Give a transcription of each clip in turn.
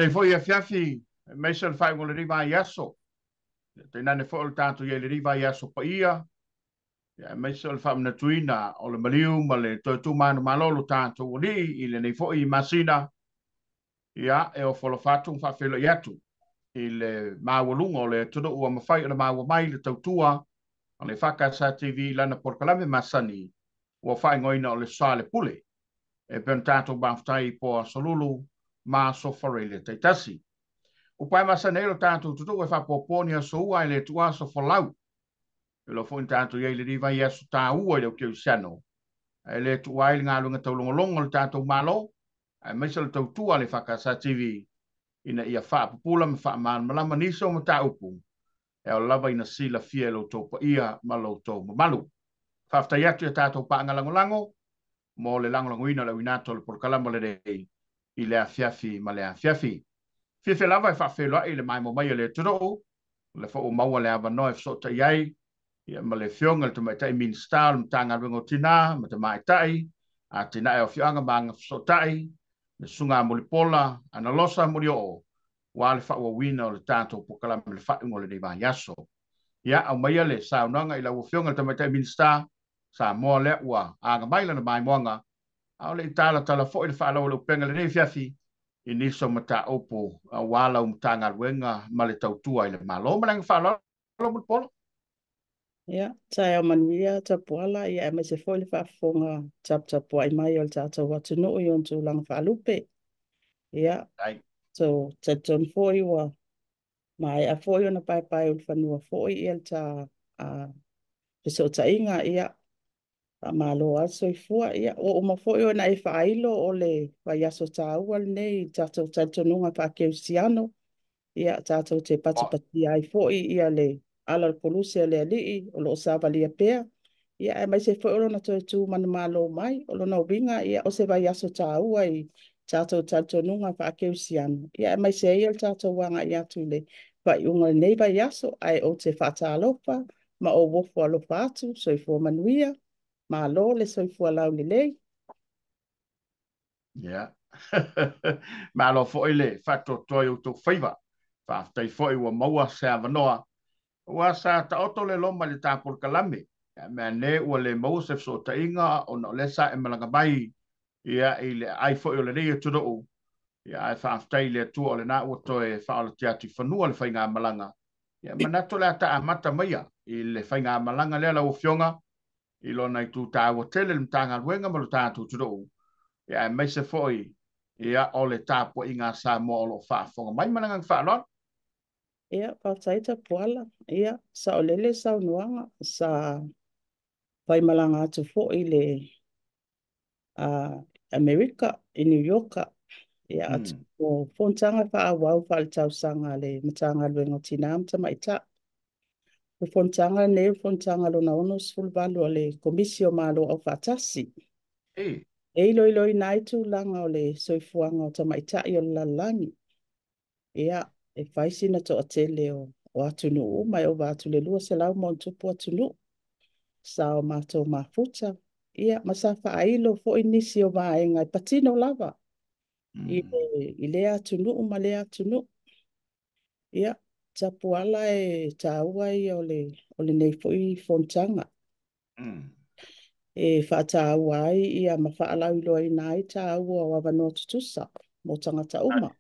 Lenei foi afiafi, aemaise o le faaiuga o lenei vaiaso, tainane foi o le tatou i ai i lenei vaiaso paia, aemaise o le faamanatuina o le maliu ma le toe tumanumalo o lo tatou alii i lenei foi masina, ia, e ofo alofa atu ma faafeiloai atu i le maualuga o le atunuu ua mafai ona maua mai le tautua a le EFKS TV i lana polokalame masani ua faaigoaina o le Sa le Pule, e pei ona tatou mafutaia i po Aso Lulu ma Aso Faraile taitasi. Upu e masani ai lo tatou atunuu e faapuapua ni aso ua e le tuua aso folau. E lo foi na tatou i ai i lenei vaiaso taua i le aukerisiano, ae le tuua ai le galuega taulogologo a le tatou Malo, aemaise o le tautua a le EFKS TV ina ia faapupula ma faamalamalama nisi o mataupu e ao lava ina silafia e lo outou paia ma lo outou mamalu. Faafetai atu i a tatou paaga lagolago mo le lagolagoina o le auina atu o le polokalama lenei i le afiafi ma le afiafi. Fiafia lava e faafeiloai le maimoa mai o le atunuu, o le foi ua maua le avanoa e fesootai ai ia ma le afioga i le Tamaitai Minisita o le Matagaluega o Tina ma Tamaitai, Atinae o Afioaga ma Agafesootai, le Susuga Mulipola Analosa Molioo, ua le faaauauina o le tatou polokalame i le faaiuga o lenei vaiaso. Ia, aumaia le saunoaga i lau afioga i le Tamaitai Minisita, Samoa lea ua aga mai lana maimoaga, a o le i talatala foi le faalaualuupega i lenei afiafi i nisi o mataupu aua lau Matagaluega ma le tautua i le Malo. Ma le agaga faaaloalo, Mulipola. Ia, taeao manuia Tapuala, ia aemaise foi le faafofoga taputapuai mai o le tatou atunuu i ona tulaga faalupe. Ia, so talitonu foi ua maea foi ona paepae ulufanua foi ia le ta fesootaiga, ia faamalo lava le soifua. Ia, ua uma foi ona e faailo o le vaiaso taua lenei i tatou talitonuga faakerisiano. Ia, tatou te patipatia ai foi ia le ala o le koluse a le alii o lo o savalia pea. Ia, aemaise foi o lona toe tu manumalo mai, o lona uiga, ia, o se vaiaso taua i tatou talitonuga faakerisiano. Ia, aemaise ai o le tatou agai atu i le faaiuga o lenei vaiaso, ae ou te faatalofa ma ou ofo alofa atu, soifua manuia, malo le soifua laulelei. Ia, malo foi le faatoatoa i outou faiva. Faafetai foi ua maua se avanoa. Ua sa taoto le loma i le ta polokalame. Ia, mea ne ua le maua se fesootaiga ona o lea sa e malaga mai ia i le aai foi o lenei atunuu. Ia, ae faafetai i le Atua o lena ua toe faaolatia atu i fanua le faigamalaga. Ia, manatu o le a ta amata maia i le faigamalaga lea lau afioga i lona itu taua tele le Matagaluega ma lo tatou atunuu. Ia, aemaise foi ia o le tapuaiga a Samoa o lo o faafofoga mai. Ma le agaga faaaloalo. Ia, faafetai Tapuala. Ia, saolele saunoaga sa faimalaga atu foi i le Amerika i New York. Ia, atu o fonotaga faaauau faaletausaga a le Matagaluega o Tina ma Tamaitai. O le fonotaga lenei o le fonotaga lona 68 a le Komisi o Malo Aufaatasi. E iloiloina ai tulaga o le soifuaga o tamaitai o le lalolagi. Ia, e fai sina toatele o atunuu uma, e ova atu le 200 ma ona tupu atunuu sa o matou mafuta. Ia, ma sa faailo foi nisi o vaega e patino lava i lea atunuu ma lea atunuu. Ia, Tapuala e taua ia o lenei foi fonotaga. E faataua ai ia ma faalauiloaina ai taua o avanoa tutusa mo tagata uma.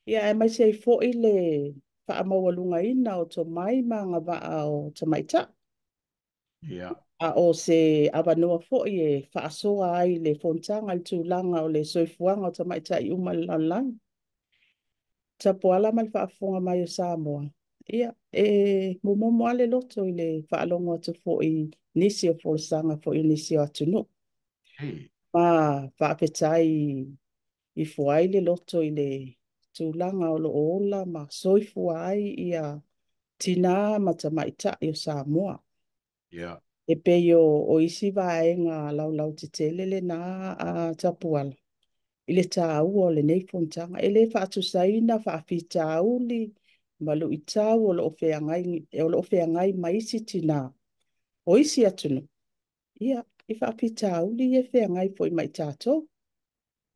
Ia, aemaise ai foi le faamaualugaina o tomai ma agavaa o tamaitai. A o se avanoa foi e faasoa ai le fonotaga i le tulaga o le soifuaga o tamaitai uma i le lalolagi. Tapuala ma le faafofoga mai o Samoa, ia, e momomo lava le loto i le faalogo atu foi i nisi o folasaga foi o nisi o atunuu. Ma faafetai ifo ai le loto i le tulaga o lo o ola ma soifua ai ia tina ma tamaitai o Samoa. E pei o isi vaega laulautetele lena a Tapuala i le taua o lenei fonotaga. E le faatusaina faafitauli ma luitau o lo o feagai ma isi tina o isi atunuu. Ia, i faafitauli ia feagai foi ma i tatou.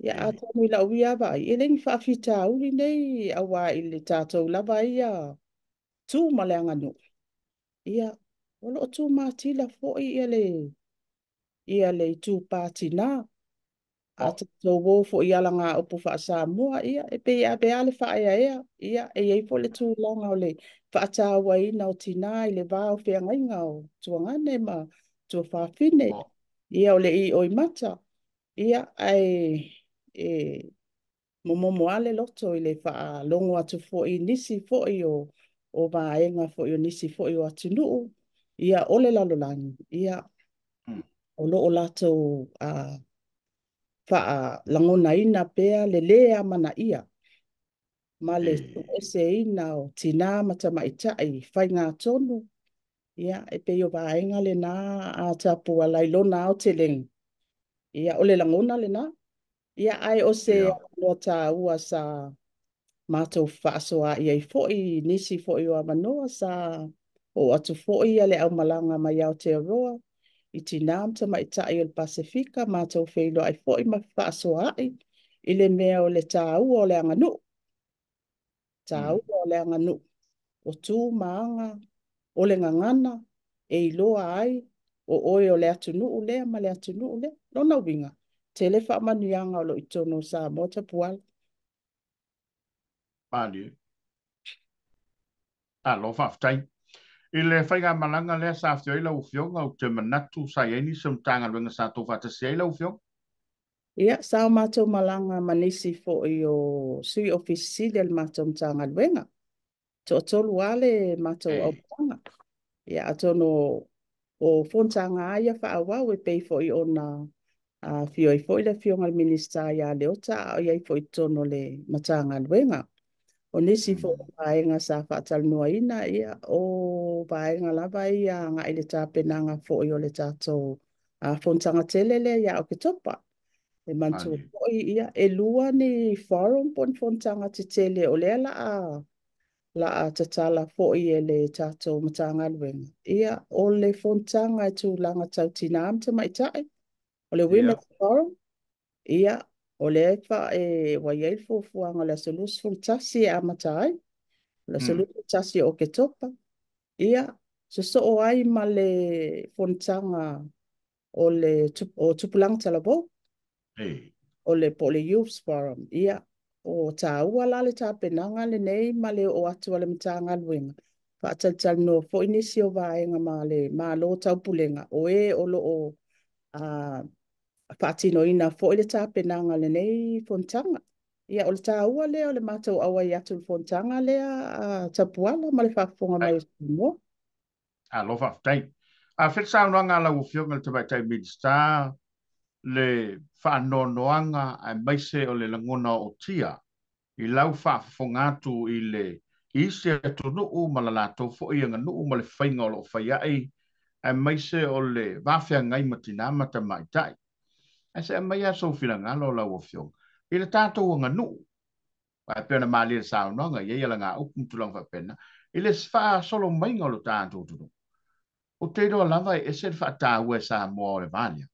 Ia, atonu i lau ia vaai, e le ni faafitauli nei, auā i le tatou lava ia tu ma le aganuu, ia, o lo o tumatila foi ia le itupa tinā. A tatou o foi i alagaupu faa-Samoa, ia, e pei e ave lava le faaeaea, ia, e i ai foi le tulaga o le faatauaina o tinā i le va o feagaiga o tuagane ma tuafafine, ia, o le i'oimata, ia, ae e momomo lava le loto i le faalogo atu foi i nisi foi o vaega foi o nisi foi o atunuu, ia, o le lalolagi, ia, o lo o latou faalagonaina pea le lē amanaia ma le tuueseina o tinā ma tamaitai faigatonu. Ia, e pei o vaega lena a Tapuala i lona aotelega. Ia, o le lagona lena. Ia, ae o se avanoa taua sa matou fefaasoaai ai foi i nisi foi o avanoa sa oo atu foi le aumalaga mai Aotearoa i tinā ma tamaitai o le Pasefika, matou feiloai foi ma fefaasoaai i le mea o le taua o le aganuu, taua o le aganuu, o tu ma aga o le gagana e iloa ai o oe o le atunuu lea ma le atunuu lea. Lona uiga, tele faamanuiaga o lo o i totonu o Samoa, Tapuala. Malie. Malo faafetai. I le faigamalaga lea sa afio ai lau Afioga, ou te manatu sa i ai nisi o Matagaluega sa outou faatasi ai lau Afioga? Ia, sa o matou malaga ma nisi foi o Sui Ofisa Sili a le matou Matagaluega. Toatolu lava le matou aumalaga. Ia, atonu o fonotaga lava ia faaauau e pei foi ona afio ai foi le Afioga i le Minisita ia Leota a o i ai foi i totonu o le Matagaluega. O nisi foi o vaega sa faatalanoaina, ia, o vaega lava ia agai i le tapenaga foi o le tatou fonotaga tele lea ia Oketopa. E manatua foi, ia, e lua ni forum po o ni fonotaga tetele o lea la a tatala foi e le tatou Matagaluega. Ia, o le fonotaga e tulaga tau tinā ma tamaitai, o le Women's Forum, ia, o lea ua i ai le fuafuaga o le aso 21 e amata ai, o le aso 21 o Oketopa, ia, sosoo ai ma le fonotaga o le o Tupulaga Talavou, o le po o le Youth Forum. Ia, o taua la le tapenaga lenei ma le oo atu a le Matagaluega, faatalatalanoa foi nisi o vaega ma le Malo Taupulega, o e o lo o faatinoina foi le tapenaga o lenei fonotaga. Ia, o le taua lea o le matou auai atu i le fonotaga lea a Tapuala ma le faafofoga mai o Samoa. Malo faafetai. A fai le saunoaga a lau Afioga i le Tamaitai Minisita, le faanoanoaga aemaise o le lagona ootia i lau faafofoga atu i le isi atunuu ma la latou foi aganuu ma le faiga o lo o fai ai, aemaise o le vafeagai ma tinā ma tamaitai. Ae se aumai lava sou finagalo lau Afioga i le tatou aganuu, aua e pei ona malie i le saunoaga, e i ai alagaupu ma tulaga faapena, i le faasolo maiga o le tatou atunuu. Ou te iloa lava e ese le faataua e Samoa o le va lea.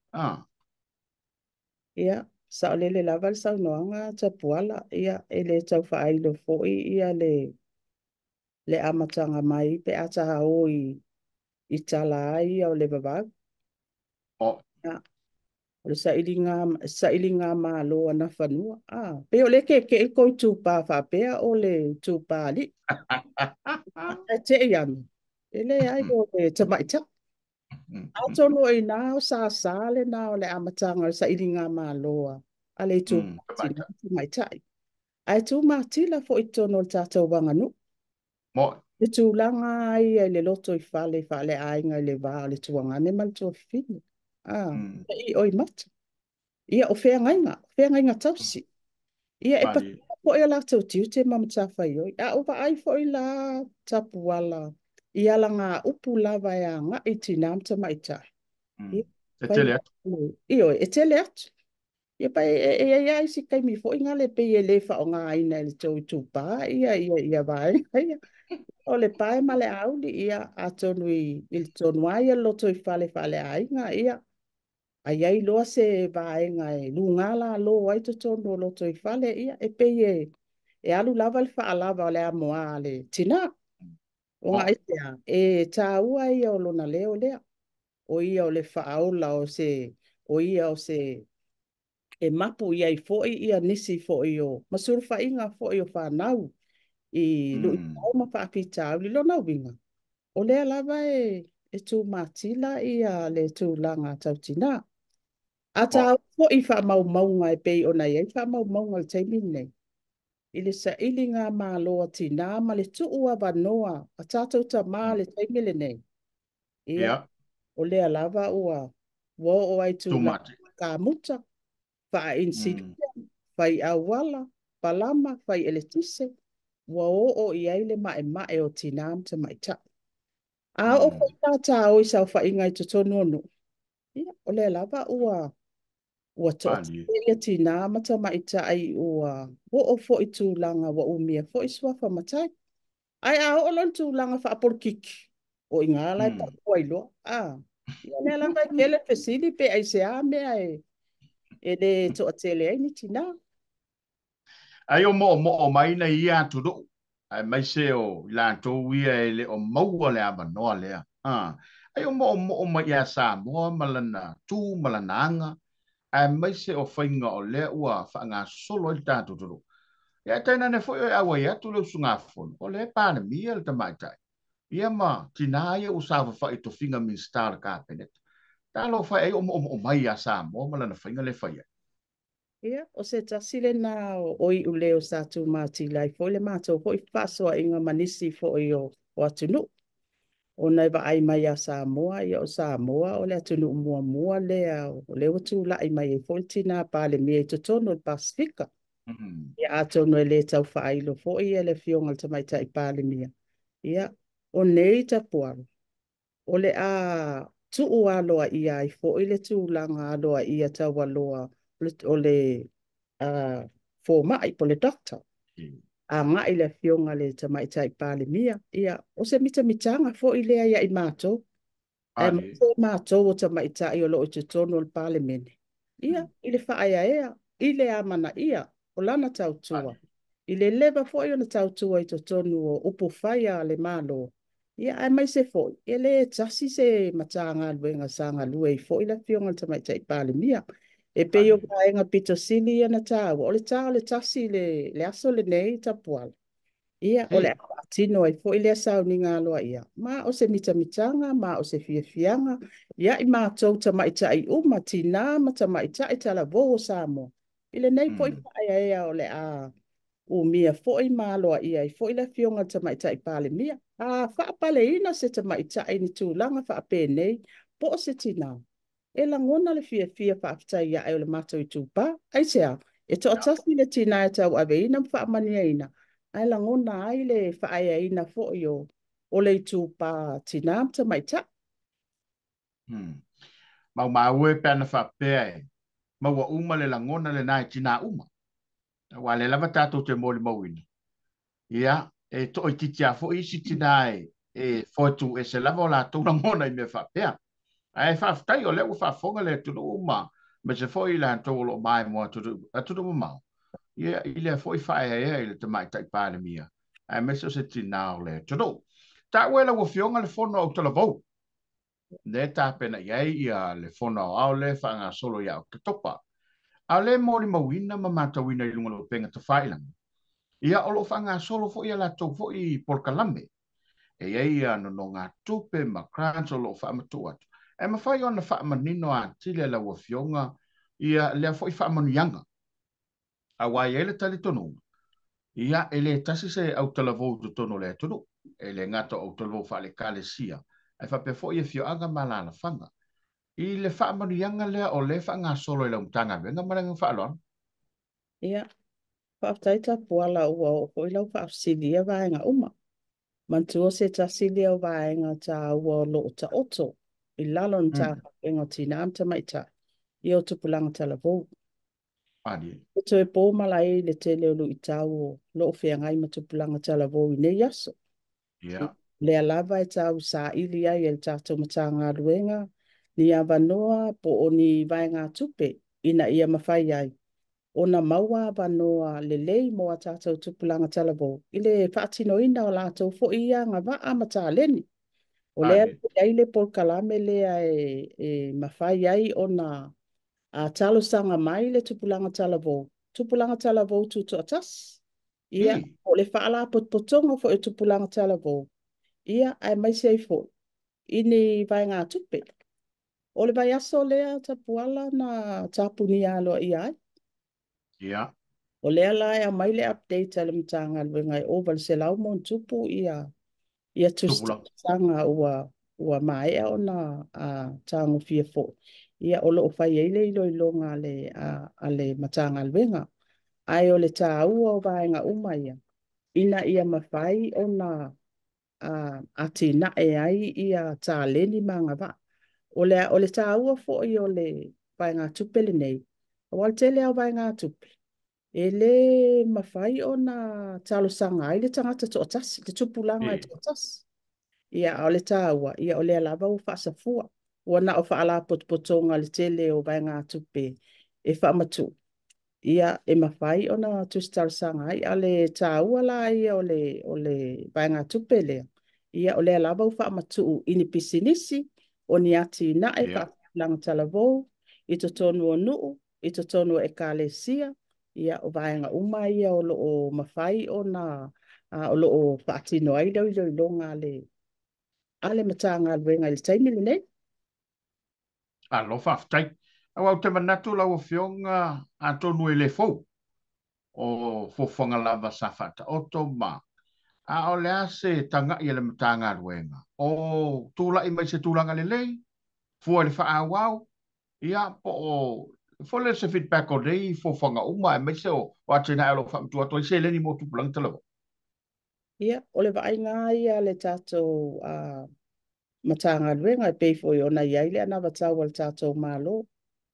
Ia, saolele lava le saunoaga Tapuala. Ia, e le tau faailo foi ia le amataga mai pe a ta o i tala ai ia o le vavau. Ia, o le sailiga malo a Nafanua. Pei o le keke'i kou itupa faapea o le itupa alii. Ae te i ane, e leai o le tamaitai. Atonu o i ina o sasa lena o le amataga o le sailiga malo a le itupa tinā ma tamaitai. Ae tumatila foi i totonu o le tatou aganuu. Le tulaga ia i le loto i fale faaleaiga i le va o le tuagane ma le tuafafine. E i mata. Ia, o feagaiga tausi. Ia, e patino foi a latou tiute ma matafaioi. A o vaai foi la Tapuala i alagaupu lava e agai i tinā ma tamaitai. Ia, E tele atu. Ioe, e tele atu. Ia, pa e i ai lava isi taimi foi gale pei e le faaaogaina e le tou itupa ia vaega ia. O le pae ma le auli, ia, atonu i le tonu ai ia le loto i fale faaleaiga, ia, A i ai loa se vaega e lugā lalo ai totonu o lotoifale, ia e pei e alu lava le faalava o le amoa a le tinā. Ona aisea, e tāua ia o lona leo lea. O ia o le faaola o se, o ia o se, e mapu i ai foi ia nisi foi o, ma sulufaiga foi o fanau i luitau ma faafitauli. Lona uiga, o lea lava e tumatila ia le tulaga tau tinā. A tāua foi faamaumauga e pei ona i ai faamaumauga i le taimi lenei, i le sailiga malo a tinā ma le tuu avanoa a tatou tamā le taimi lenei, ia, o lea lava ua oo ai tulaga kamuta, faa-inisinia, fai auala, palama, fai eletise, ua oo i ai le maemae o tinā ma tamaitai. A oo foi la tāo i saofaiga i totonu o nuu, ia, o lea lava ua toatele ia tinā ma tamaitai ua oo foi tulaga ua umia foi suafa matai. Ae a oo loa le tulaga faapolokiki, o i gā la e pau ai loa. Ia lea lava e tele fesili pe aisea mea e le toatele ai ni tinā. Ai o mo'omo'o mai na ia atunuu, aemaise o i latou ia e le o maua le avanoa lea. Ai o mo'omo'o mai ia Samoa ma lana tu ma lana aga, aemaise o faiga o lea ua faagasolo ai le tatou atunuu. Ia tainane foi o e auai atu le usugafono, o lea e palemia le tamaitai. Ia ma tinā ia ua saofafai i tofiga Minisita o le Kapeneta. Talofa e ai o mo'omo'o mai ia Samoa ma lana faiga lea e fai ai. Ia, o se tasi lena o iuleo sa tumatila ai foi le matou foi fefaasoaaiga ma nisi foi o atunuu. Ona e vaai mai ia Samoa, ia o Samoa o le atunuu muamua lea, o lea ua tulai mai ai foi le tinā Palemia i totonu o le Pasefika. Ia atonu e le tau faailo foi ia le afioga i le Tamaitai Palemia. Ia, o nei tapuala, o le a tuu aloaia ai foi le tulaga aloaia taualoa o le fomai po o le doctor. Agai le afioga i le Tamaitai Palemia. Ia, o se mitamitaga foi lea ia i matou. Aemaise matou o tamaitai o lo o i totonu o le Palemene. Ia, i le faaeaea, i le amanaia o lana tautua. I le leva foi ona tautua i totonu o upufai a le Malo. Ia, aemaise foi, e le tasi se Matagaluega sa galue ai foi le afioga i le Tamaitai Palemia. E pei o vaega pito sili ia na tāua. O le tā o le 1 le aso lenei tapuala. Ia, o le a faatino ai foi lea sauniga aloaia. Ma o se mitamitaga, ma o se fiafiaga. Ia i matou tamaitai uma, tinā ma tamaitai talavou o Samoa. I lenei foi faaeaea o le a umia foi ma aloaia ai foi le afioga i le Tamaitai Palemia. A faapaleina se tamaitai ni tulaga faapenei po o se tinā, e lagona le fiafia faafetai ae o le matou itupa. Aisea, e toatasi le tinā e tauaveina ma faamanuiaina, ae lagona ai le faaeaina foi o le itupa tinā ma tamaitai. Maumau e pe ana faapea e maua uma le lagona lenā i tinā uma. Aua lea lava tatou te molimauina. Ia, e toaitiiti lava foi isi tinā e foetu ese lava o latou lagona i mea faapea. Ae faafetai o lea ua faafofoga le atunuu ma aemaise foi i latou o lo o maimoa atunuu mamao. Ia, i lea foi faaeaea i le Tamaitai Palemia, aemaise o se tinā o le atunuu. Taua e lau afioga le fono autalavou. Lea tapena i ai ia le fono aoao lea faagasolo ia Oketopa. A o lea molimauina ma matauina i luga o le upega tafailagi. Ia, o lo o faagasolo foi ia latou foi polokalame. E i ai ia nonogatupe ma grants o lo o faamatuu atu. E mafai ona faamanino atili e lau afioga ia lea foi faamanuiaga. Aua e i ai le talitonuga, ia e le tasi se autalavou i totonu o le atunuu. E le gata o autalavou faale-ekalesia, ae faapea foi afioaga ma alaalafaga. I le faamanuiaga lea o lea faagasolo i lau Matagaluega ma le agaga faaaloalo. Ia, faafetai Tapuala ua oo foi lau faafesili i ia vaega uma. Manatua se tasi lea o vaega tāua o lo o taoto i lalo o le Matagaluega o Tinā ma Tamaitai, ia o tupulaga talavou. E toe po malae i le tele o luitau o lo o feagai ma tupulaga talavou i nei aso. Lea lava e tau saili ai e le tatou Matagaluega ni avanoa po o ni vaegatupe ina ia mafai ai ona maua avanoa lelei mo a tatou tupulaga talavou i le faatinoina o latou foi ia agavaa ma taleni. O lea e i ai le polokalame lea e mafai ai ona talosaga mai le tupulaga talavou, tupulaga talavou tutoatasi. Ia, o le faalapotopotoga foi o tupulaga talavou, ia, aemaise ai foi i ni vaegatupe. O le vaiaso lea Tapuala na tapunia aloaia ai. Ia. O lea la e aumai le update a le Matagaluega e ova i le 100 ma ono ia tusi talosaga ua maea ona tagofia foi. Ia, o lo o fai ai le iloiloga a le Matagaluega. Ae o le taua o vaega uma ia, ina ia mafai ona atinae ai ia taleni ma agavaa. O le taua foi o le vaegatupe lenei, aua o le tele lava o vaegatupe, e le mafai ona talosaga ai le tagata toatasi, le tupulaga e toatasi. Ia, a o le taua, ia o lea lava ua faasafua. Ua na o faalapotopotoga le tele o vaegatupe e faamatuu, ia e mafai ona tusi talosaga ai. A o le taua la ia o le vaegatupe lea, ia o lea lava ua faamatuu i ni pisinisi, o ni atinae faatupulaga talavou, i totonu o nuu, i totonu o ekalesia, ia o vaega uma ia o lo o mafai ona, o lo o faatino ai le iloiloga a le Matagaluega i le taimi lenei. Alo, faafetai. Aua ou te manatu lau Afioga atonu e le fou o fuafuaga lava sa faataoto ma a o le a se tagai a le Matagaluega o tulai mai se tulaga lelei fua i le faaauau, ia po o foi le se feedback o nei fuafuaga uma aemaise o atinae o lo o faamatuu atu ai seleni mo tupulaga talavou. Ia, o le vaaiga ia a le tatou Matagaluega e pei foi ona i ai le anavatau a le tatou Malo,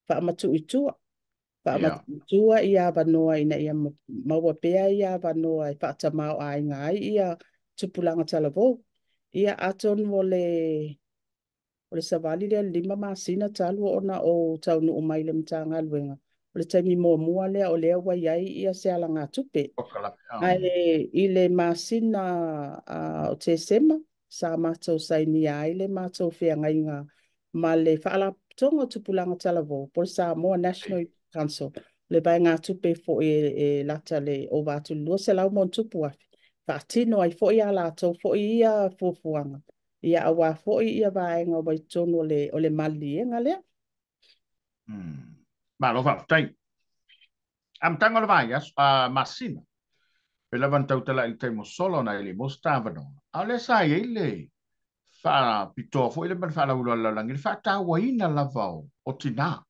faamatuu i tua. Faamatuu i tua ia avanoa ina ia maua pea ia avanoa e faatamaoaiga ai ia tupulaga talavou. Ia, atonu o le savali lea 5 masina talu ona ou taunuu mai le Matagaluega, o le taimi muamua lea o lea ua i ai ia se alagatupe. Ae i le masina o Tesema, sa matou sainia ai le matou feagaiga ma le Faalapotopotoga o Tupulaga Talavou, po o le Samoa National Council, le vaegatupe foi e lata le ova atu i le 200,000+, faatino ai foi a latou foi ia fuafuaga, ia aua foi ia vaega ua i totonu o le maliliega lea. Malo faafetai. Amataga o le vaiaso, masina, pe lava na tautala i le taimi o sola ona e le mo se tavanoa. A o lea sa i ai le faapitoa foi le ma le faalauiloa a le lalolagi, le faatauaina lava o tinā.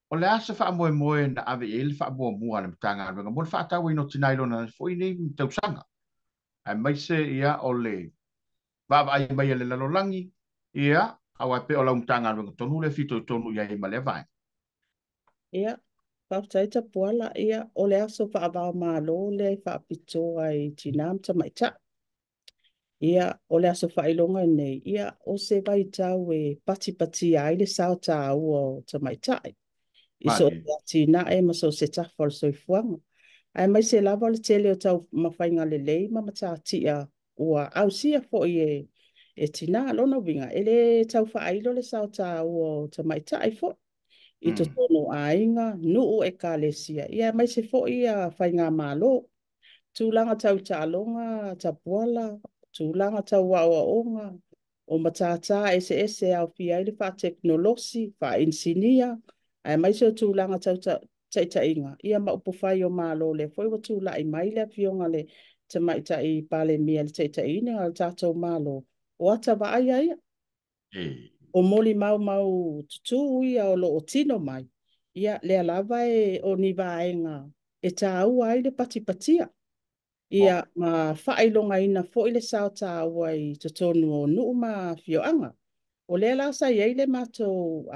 O le a se faamoemoe na ave i ai le faamuamua a le Matagaluega mo le faatauaina o tinā i lona foi nei tausaga. Aemaise ia o le vaavaai mai a le lalolagi, ia, aua pe o lau Matagaluega tonu le fitoitonu i ai ma lea vaega. Ia, faafetai Tapuala. Ia, o le aso faavao malo lea e faapitoa i tinā ma tamaitai. Ia, o le aso faailoga nei, ia, o se vaitau e patipatia ai le sao taua o tamaitai i so o se atinae ma so o se tafa o le soifuaga. Aemaise lava o le tele o taumafaiga lelei ma matatia ua ausia foi e tinā. Lona uiga, e le tau faailo le sao taua o tamaitai foi i totonu o aiga, nuu, ekalesia, ia aemaise foi ia faigamalo. Tulaga tau taaloga, Tapuala, tulaga tau aoaoga, o matata eseese e aofia ai le faatekonolosi, faainisinia, aemaise o tulaga tau taitaiga, ia ma upufai o Malo. Lea foi ua tulai mai le afioga le Tamaitai Palemia le taitaiina o le tatou Malo, o ata vaaia ia. O molimau mau tutū ia o lo o tino mai, ia lea lava e o ni vaega e taua ai le patipatia. Ia ma faailogaina foi le sao taua i totonu o nuu ma afioaga. O lea la sa i ai le matou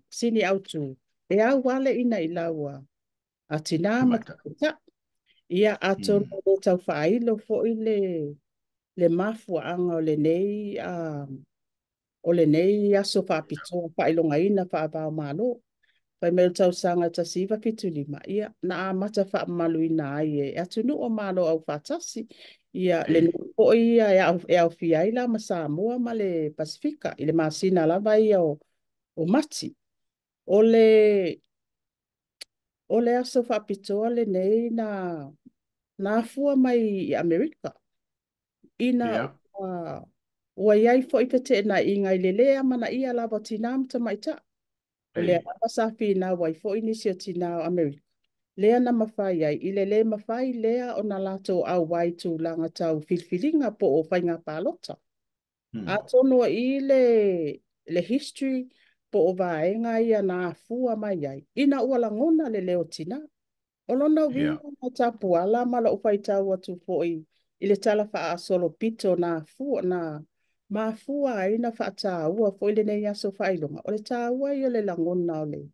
sini autu, e au ale ina i laua a tinā ma tamaitai. Ia, atonu o le tau faailo foi le mafuaaga o lenei o lenei aso faapitoa faailogaina faava-o-Malo. Fai mai o le tausaga 1975, ia, na amata faamamaluina ai e atunuu o Malo Aufaatasi, ia, le nuu foi ia e aofia ai la ma Samoa ma le Pasefika, i le masina lava ia o Mati. O le aso faapitoa lenei na afua mai i Amerika, ina ua i ai foi feteenaiga i le lē amanaia lava o tinā ma tamaitai. O lea lava sa finau ai foi nisi o tinā o Amerika, lea na mafai ai, i le lē mafai lea ona latou auai tulaga tau filifiliga po o faiga palota. Atonu o i le history po o vaega ia na afua mai ai, ina ua lagona le leo o tinā. O lona uiga na tapuala ma lou faitau atu foi i le tala faasolopito na afua, na mafua ai na faataua foi lenei aso faailoga. O le taua ia o le lagona o le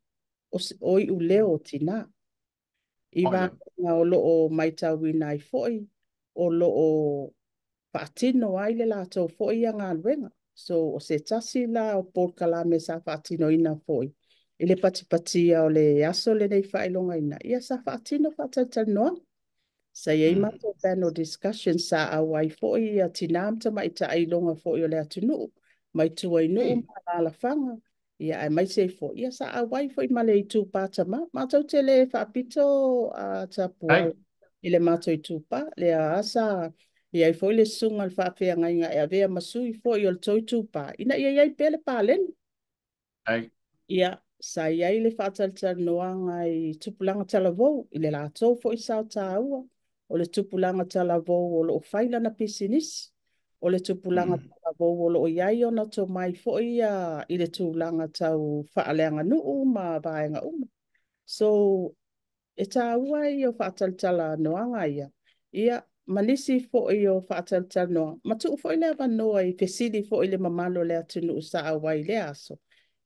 o iuleo o tinā. I vaega o loo maitauina ai foi, o loo faatino ai le latou foi ia galuega. So, o se tasi la o polokalame sa faatinoina foi i le patipatia o le aso lenei faailogaina, ia sa faatino faatalatalanoaga. Sa i ai matou panel discussion sa auai foi ia tinā ma tamaitai iloga foi o le atunuu, mai tua i nuu ma alaalafaga, ia aemaise ai foi, ia sa auai foi ma le itupa tama. Matou te le faapito tapuala i le matou itupa, lea sa i ai foi le susuga i le faafeagaiga e avea ma sui foi o le tou itupa, ina ia i ai pea le paleni. Ia, sa i ai le faatalatalanoaga i tupulaga talavou, i le latou foi sao taua, o le tupulaga talavou o loo fai lana pisinisi, o le tupulaga talavou o loo i ai ona tomai foi ia i le tulaga tau faaleaganuu ma vaega uma. So, e taua ia o faatalatalanoaga ia, ia, ma nisi foi o faatalatalanoaga, ma tuu foi le avanoa i fesili foi le mamalu o le atunuu sa auai i lea aso.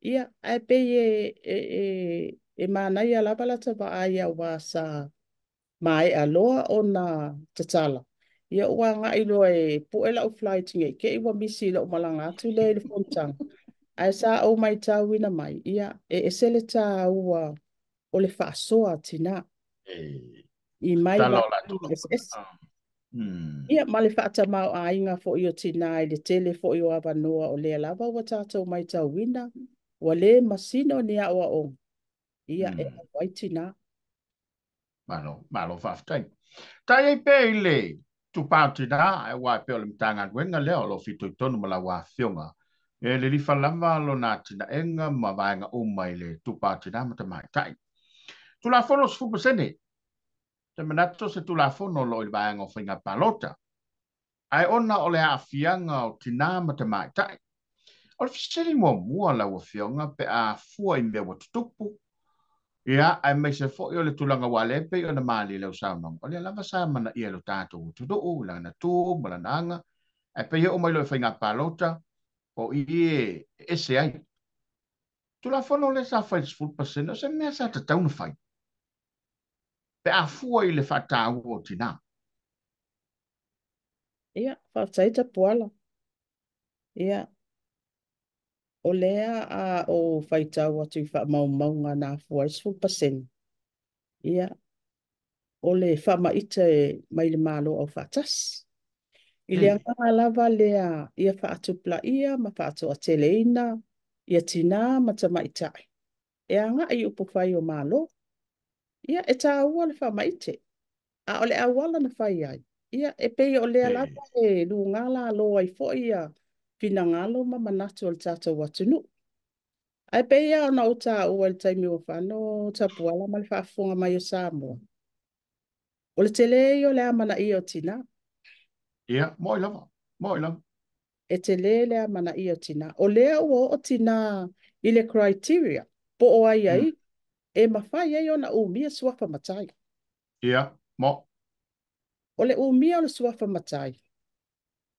Ia, ae pei e manaia lava lata vaai aua sa maea loa ona tatala. Ia, ua agai loa e pue lau flight nei te i ua misi lou malaga atu lea i le fonotaga. Ae sa ou maitauina mai, ia, e ese le taua o le faasoa a tinā. I mai vaega eseese. Ia, ma le faatamaoaiga foi o tinā i le tele foi o avanoa o lea lava ua tatou maitauina, ua le masino ni aoaoga, ia, e auai tinā. Malo, malo faafetai. Tai ai pea i le itupa o tinā, aua e pei o le Matagaluega lea o lo o fitoitonu ma lau afioga. E lilifa lava lona atinaega ma vaega uma i le itupa o tinā ma tamaitai. Tulafono 10%. Te manatu se tulafono o lo o i le vaega o faiga palota. Ae ona o le aafiaga o tinā ma tamaitai. O le fesili muamua lau afioga pe a fua i mea ua tutupu, ia, aemaise foi o le tulaga ua lea pei ona malie lau saunoaga. O lea lava sa manaia lo tatou atunuu, lana tu ma lana aga, ae pei e oo mai loa i faiga palota, o i e ese ai. Tulafono lea sa fai i le 10%, o se mea sa tatau ona fai. Pe a fua i le faataua o tinā. Ia, faafetai Tapuala. Ia, o lea a ou faitau atu i faamaumauga na afua ai 10%, ia, o le faamaite mai le Malo Aufaatasi. I le agaga lava lea ia faatupulaia ma faatoateleina ia tinā ma tamaitai e agai i upufai o Malo. Ia, e taua le faamaite, a o le auala na fai ai, ia, e pei o lea lava e luga lalo ai foi ia finagalo ma manatu o le tatou atunuu. Ae pei lava ona ou taua i le taimi ua fano Tapuala ma le faafofoga mai o Samoa, o le tele ia o le amanaia o tinā. Ia, moi lava, moi lava. E tele le amanaia o tinā. O lea ua oo tinā i le criteria, po o ai ai, e mafai ai ona umia suafa matai. Ia, mo. O le umia o le suafa matai,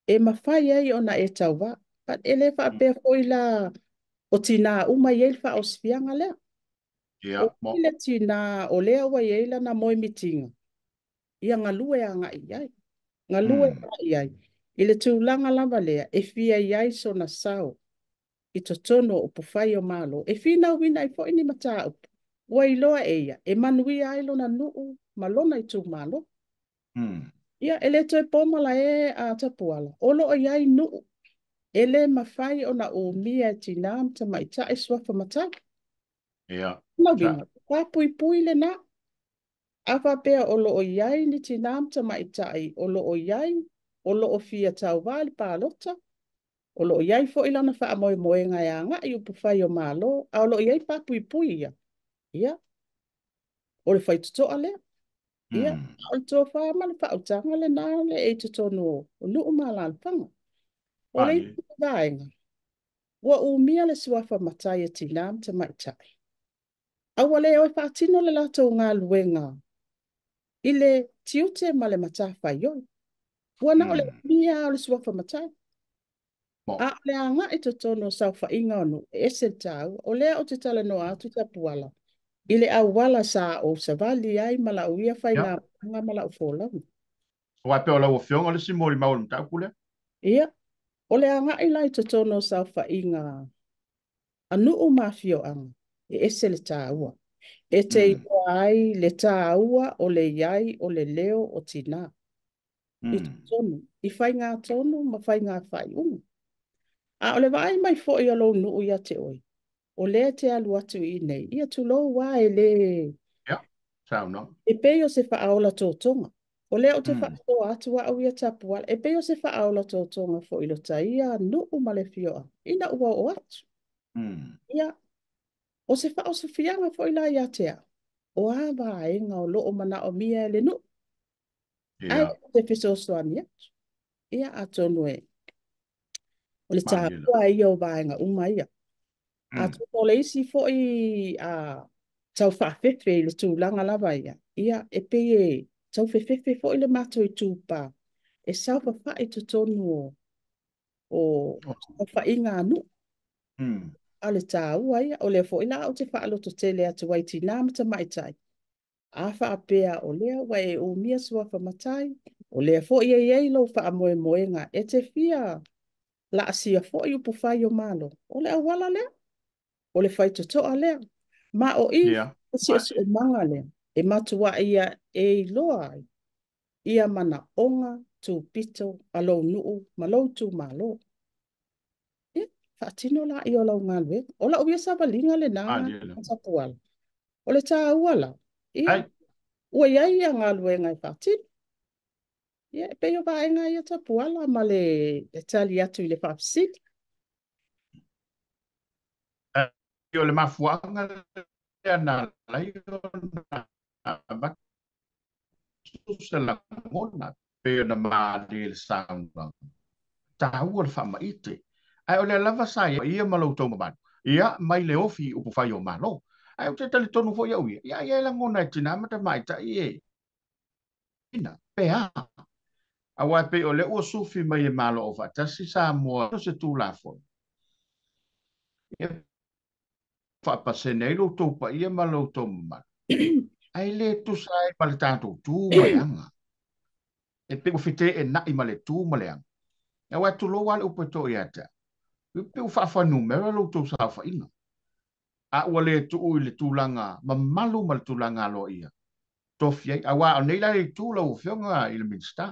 e mafai ai ona e tauvā. E le faapea foi la o tinā uma i ai le faaosifiaga lea. Ia, O mo. le tinā o lea ua i ai lana moemitiga, ia galue agai i ai. Galue agai i ai. I le tulaga lava lea, e fia i ai sona sao. i totonu o upufai o Malo e finauina ai foi ni mataupu ua iloa e ia e manuia ai lona nuu ma lona itumalo. Ia, e le toe po malae a Tapuala, o lo o i ai nuu e le mafai ona umia e tinā ma tamaitai suafa matai. Ia. Lona uiga, papuipui lena. A faapea o lo o i ai ni tinā ma tamaitai o lo o i ai, o lo o fia tauvā i le palota, o lo o i ai foi lana faamoemoega e agai i upufai o Malo, a o lo o i ai papuipui ia, ia, o le faitotoa lea. Ia, o le tofa ma le faautaga lena le e i totonu o nuu ma alaalafaga. O le isi vaega, ua umia le suafa matai e tinā ma tamaitai. A ua le o e faatino le latou galuega i le tiute ma le matafaioi. Ua na o le umia o le suafa matai. A o le agai i totonu o saofaiga o nuu, e ese le taua. O lea ou te talanoa atu Tapuala i le auala sa ou savali ai ma lau ia faigamalaga ma lau folauga. Aua e pei o lau Afioga le isi molimau o le mataupu lea. Ia, o le agai la i totonu o saofaiga a nuu ma afioaga, e ese le taua. E te iloa ai le taua o le i ai o le leo o tinā i totonu, i faigatonu ma faigafaaiuga. A o le vaai mai foi o lou nuu ia te oe, o lea te alu atu i inei, ia tulou lava e le... Ia, saunoa. E pei o se faaola totoga. O lea ou te faasoa atu au ia Tapuala, e pei o se faaola totoga foi i lota ia nuu ma le afioaga, ina ua oo atu. Ia, o se faaosofiaga foi la ia te au, o a vaega o lo o manaomia e le nuu. Ae ou te fesoasoani atu. Ia, atonu e, o le taua ia o vaega uma ia. Atonu o le isi foi tau faafefe i le tulaga lava ia, ia, e pei e tau fefefe foi le matou itupa e saofafai i totonu o saofaiga a nuu. A o le taua ia, o lea foi la ou te faalototele atu ai tinā ma tamaitai. A faapea o lea ua e umia suafa matai, o lea foi e i ai lou faamoemoega e te fia laasia foi upufai o Malo, o le auala lea, o le faitotoa lea. Ma o i le siosiomaga lea, e matuai ia e iloa ai ia manaoga tupito a lou nuu ma lou itumalo. Ia, faatino la ia o lau galuega. O lau ia savaliga lena Tapuala. O le taua la, ia, ua i ai ia galuega e faatino. Ia, e pei o vaega ia Tapuala ma le tali atu i le faafesili. O le mafuaaga lea na ala ai ona avatu se lagona pei ona malie le saunoaga. Taua le faamaite. Ae o lea lava sa ia ma lou tou mamalu, ia mai le ofi upufai o Malo. Ae ou te talitonu foi au ia, ia ia e lagona e tinā ma tamaitai e ina, pe a. Aua e pei o lea ua sufi mai e Malo o faatasi Samoa o se Tulafono. Ia faapasene ai lou tou paia ma lou tou mamalu. Ae le tusa ai ma le tatou tu ma le aga. E pei ua feteenai ma le tu ma le aga. Aua tulou lava le upu e toʻa ia te au. E pei ua faafuanumera lou tou saofaiga. A ua le tuu i le tulaga mamalu ma le tulaga aloaia. Tofi ai. Aua o nei la le itu lau Afioga i le Minisita.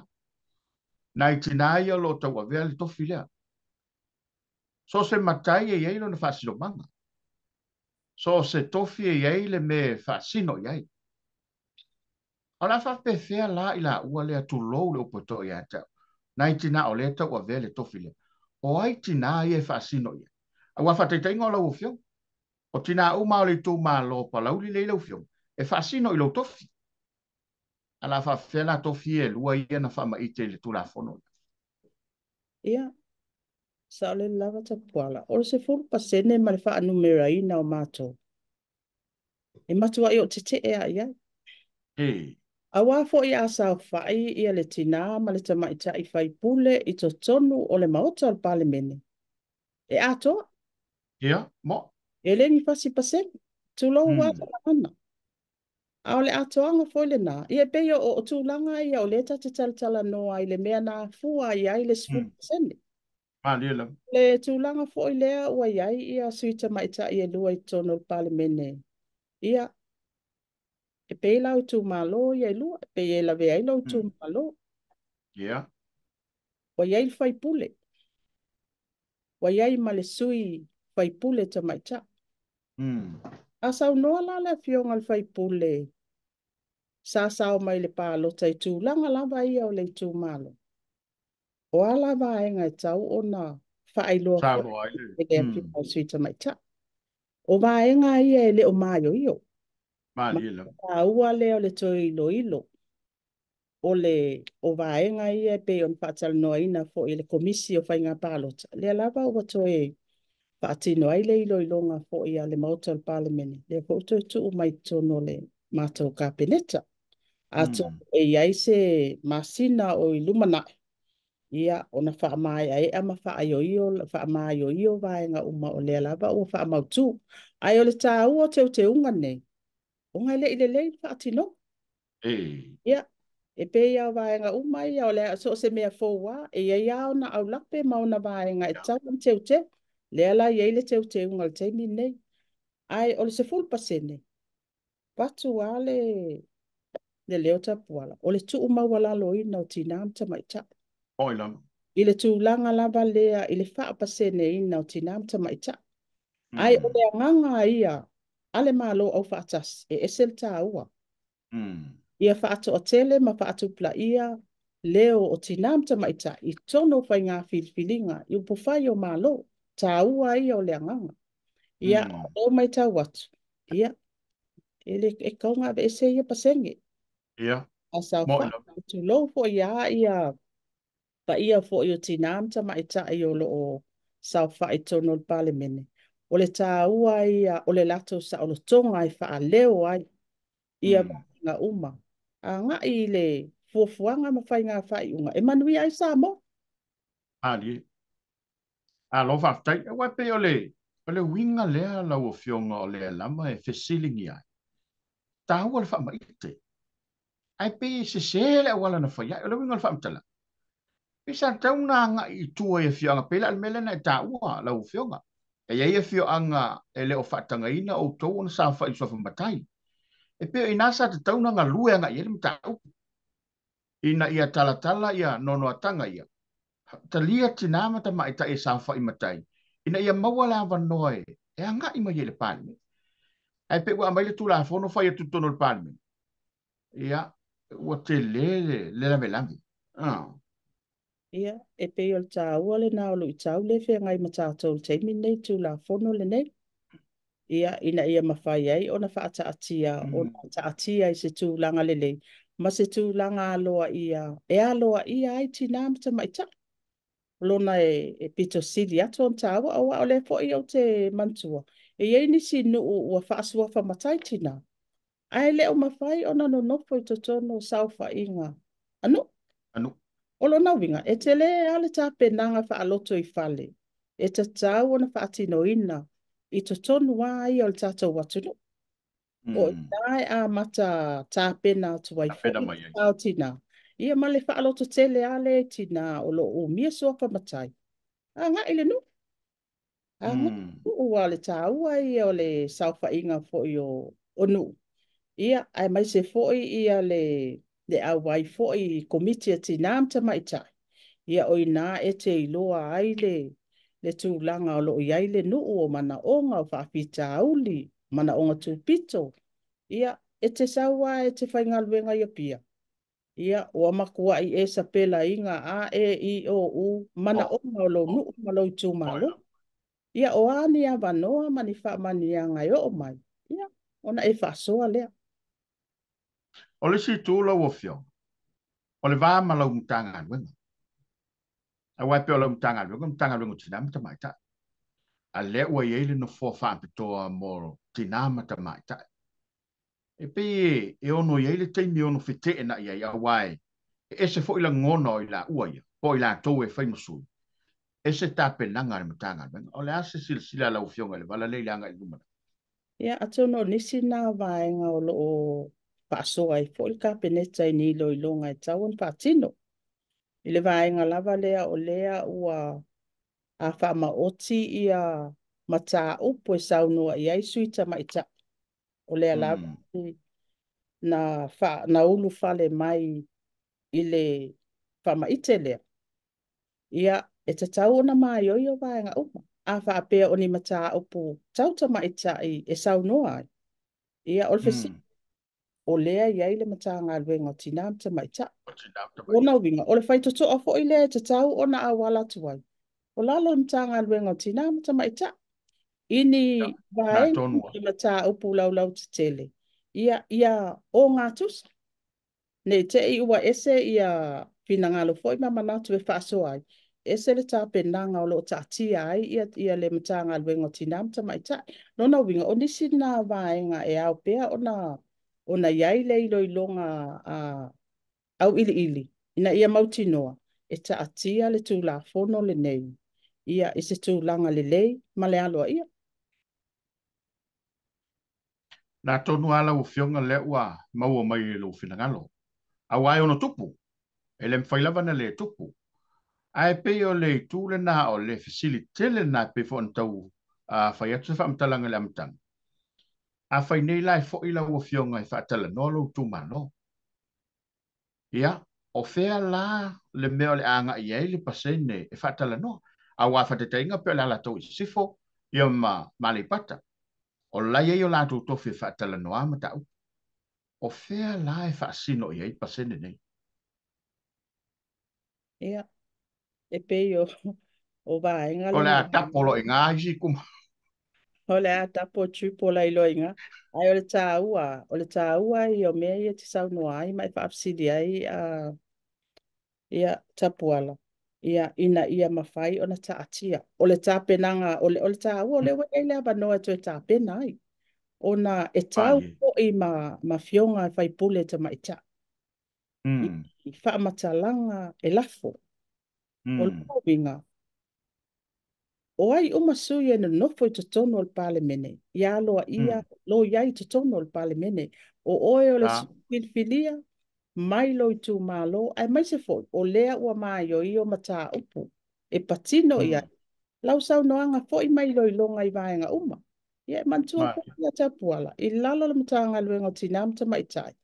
Nai tinā ia o lo o tauavea le tofi lea. So o se matai e i ai lona faasinomaga. So o se tofi e i ai le mea e faasino i ai. O le a faapefea la i laua lea tulou le upu e toʻa ia te au. Nai tinā o lea e tauavea le tofi lea. O ai tinā ia e faasino i ai. Aua faataitaiga o lau Afioga. O tinā uma o le itumalo o Palauli lea i lau Afioga, e faasino i lou tofi. A la faafefea la tofi e lua ia na faamaite i le Tulafono. Ia, saolele lava Tapuala. O le 10% ma le faanumeraina o matou. E matuai ou tetee lava i ai. Aua foi a saofai ia le tinā ma le tamaitai faipule i totonu o le Maota o le Palemene, e atoa. Ia, mo. E le ni 40%. Tulou lava le lagona. A o le atoaga foi lena, ia e pei o tulaga ia o lea ta te talatalanoa i le mea na afua ai ai le 10%. Malie lava. Le tulaga foi lea ua i ai ia sui tamaitai e lua i totonu o le Palemene, ia, e pei la o itumalo ia e lua, e pei e lavea ai lou itumalo. Ua i ai le faipule, ua i ai ma le sui faipule tamaitai. A saunoa la le afioga i le faipule sa sao mai le palota i tulaga lava ia o le itumalo, o a la vaega e tau ona faailoa foi i le afioga i le sui tamaitai. O vaega ia e le o maioio. Malie lava. Taua lea o le toe iloilo o le o vaega ia e pei ona faatalanoaina foi i le Komisi o Faiga Palota, lea lava ua toe faatino ai le iloiloga foi a le Maota o le Palemene, lea foi ua toe tuu mai totonu o le matou Kapeneta. Atonu e i ai se masina o i lumanai, ia, ona faamaeaea ma faaioio, faamaioio vaega uma o lea lava ua faamautu. Ae o le taua o teuteuga nei, ona e le i lelei le faatinoga. Ia, e pei lava o vaega uma ia, o le so o se mea fou lava, e i ai lava ona aulape ma ona vaega e tatau ona teuteu. Lea la e i ai le teuteuga o le taimi lenei. Ae o le 10%, patu lava le leo tapuala, o le tuumaualaloina o tinā ma tamaitai. Oi lava. I le tulaga lava lea, i le faapaseneina o tinā ma tamaitai. Ae o le agaga ia a le Malo Aufaatasi, e ese le taua. Ia faatoatele ma faatupulaia leo o tinā ma tamaitai i totonu o faiga filifiliga i upufai o Malo. Taua ia o le agaga. Ia, o matau atu, ia, e le e tatau ona aveese ia pasene. A saofai, tulou foi lava ia paia foi o tinā ma tamaitai o lo o saofai i totonu o le Palemene, o le taua ia o le latou saolotoga e faaleo ai ia vaega uma agai i le fuafuaga ma faiga faaiuga e manuia ai Samoa. Malie. Alo faafetai. Aua e pei o le uiga lea lau afioga o lea lava e fesiligia ai. Taua le faamaite. Ae pei e sese le auala na fai ai. O le uiga o le faamatalaga. Pei sa tatau ona agai i tua i afioaga, pei la o le mea lea na e taua lau afioga. E i ai afioaga e le o faatagaina outou ona saofai i suafa matai. E pei o i ina sa tatau ona galue agai i ai le mataupu. Ina ia talatala ia nonoataga ia. Talia tinā ma tamaitai e saofai matai, ina ia maua le avanoa e agai mai ai i le Palemene. Ae pei ua aumai le Tulafono fai atu i totonu o le Palemene, ia, ua tele le lavelave. Ia, e pei o le taua lena o luitau lea e feagai ma tatou i le taimi lenei, Tulafono lenei. Ia, ina ia mafai ai ona faataatia, ona taatia i se tulaga lelei, ma se tulaga aloaia, e aloaia ai tinā ma tamaitai. Lona e pito sili atu ona taua, aua o lea foi ou te manatua, e i ai nisi nuu ua faasuafa matai tinā, ae le o mafai ona nonofo i totonu o saofaiga a nuu. O lona uiga, e tele lava le tapenaga faaloto i fale, e tatau ona faatinoina i totonu lava ia o le tatou atunuu. O ina e amata tapena atu ai foi o tinā, ia ma le faaloto tele lava lea i tinā o lo o umia suafa matai, agai le nuu. Agai le nuu, aua o le taua ia o le saofaiga foi o nuu. Ia, aemaise foi ia le auai foi i komiti a tinā ma tamaitai. Ia, o ina e te iloa ai le tulaga o lo o i ai le nuu, o manaoga, o faafitauli, manaoga tupito. Ia, e te sau lava e te faigaluega i Apia. Ia, ua matuai e sapelaina A, E, I, O, U, manaoga o lou nuu ma lou itumalo. Ia, o a ni avanoa ma ni faamanuiaga e oo mai, ia, ona e faasoa lea. O le isi itu lau afioga, o le va ma lau Matagaluega. Aua e pei o lau Matagaluega, o le Matagaluega o Tinā ma Tamaitai. A lea ua i ai le nofoa faapitoa mo tinā ma tamaitai. E pei e ono i ai le taimi e ono feteenai ai, aua e ese foi lagona o i laua ia, po o i latou e fai ma sui. Ese tapenaga a le Matagaluega. O le a se silasila a lau afioga i le vala lea i le agai i luma? Ia, atonu o nisi na vaega o lo o faasoa ai foi le Kapeneta i ni iloiloga e tatau ona faatino. I le vaega lava lea o lea ua A faamaoti ia mataupu e saunoa i ai sui tamaitai, o lea lava na ulufale mai i le faamaite lea, ia, e tatau ona maioio vaega uma. A faapea o ni mataupu tau tamaitai e saunoa ai, ia, o le fesili, o lea e i ai le Matagaluega o Tina ma Tamaitai. Lona uiga, o le faitotoa foi lea e tatau ona auala atu ai, o lalo o le Matagaluega o Tina ma Tamaitai, i ni vaega i mataupu laulautetele, ia ogatusa. Ne i te i ua ese ia finagalo foi ma manatu e faasoa ai, ese le tapenaga o lo o taatia ai ia le Matagaluega o Tina ma Tamaitai. Lona uiga, o nisi na vaega e ao pea ona i ai le iloiloga auiliili, ina ia mautinoa e taatia le Tulafono lenei ia i se tulaga lelei ma le aloaia. Nā tonu lava lau Afioga lea ua maua mai e lou finagalo. Aua e ono tupu, e le mafai lava ona le tupu. Ae pei o le itu lena o le fesili tele lena e pei foi ona tau fai atu se faamatalaga i le amataga. Afai nei la e foi lau Afioga e faatalanoa lou itumalo. Ia, o fea la le mea o le a agai ai le pasene e faatalanoa. Aua faataitaiga pe o le Alataua i Sisifo ia ma Aleipata. O la e i ai o latou tofi e faatalanoa mataupu. O fea la e faasino i ai pasene nei? Ia, e pei o vaega O le a tapo loa i ngā isi kuma. O le a tapo triple la iloa i ngā. Ai o le tāua i o mea ia te saunoa ai ma e faafesili ai ia Tapuala. Ia, ina ia mafai ona taatia. O le tapenaga, o le tāua, o le ua i le avanoa e toe tapena ai. Ona e tau foi ma fioga e faipule tamaitai. I faamatalaga e lafo. O le uiga, o ai uma sui e nonofo i totonu o le Palemene, ia aloa ia lo iai i totonu o le Palemene. O oe o le sui filifilia, mai lo itumalo, ae mai se foi, o lea ua maioio mataupu e patino i ai. Lau saunoaga foi mai iloiloga i vaega uma. Ia, e manatua foi ia Tapuala, i lalo le Matagaluega o Tina ma Tamaitai,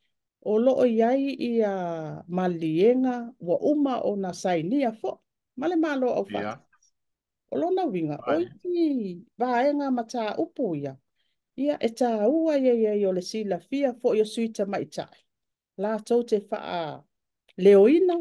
o loo i ai ia maliega ua uma ona sainia foi, ma le Malo Aufaatasi. O lona uiga, o isi vaega mataupu ia, ia e tāua ia ia o le silafia foi o sui tamaitai. Latou te faaleoina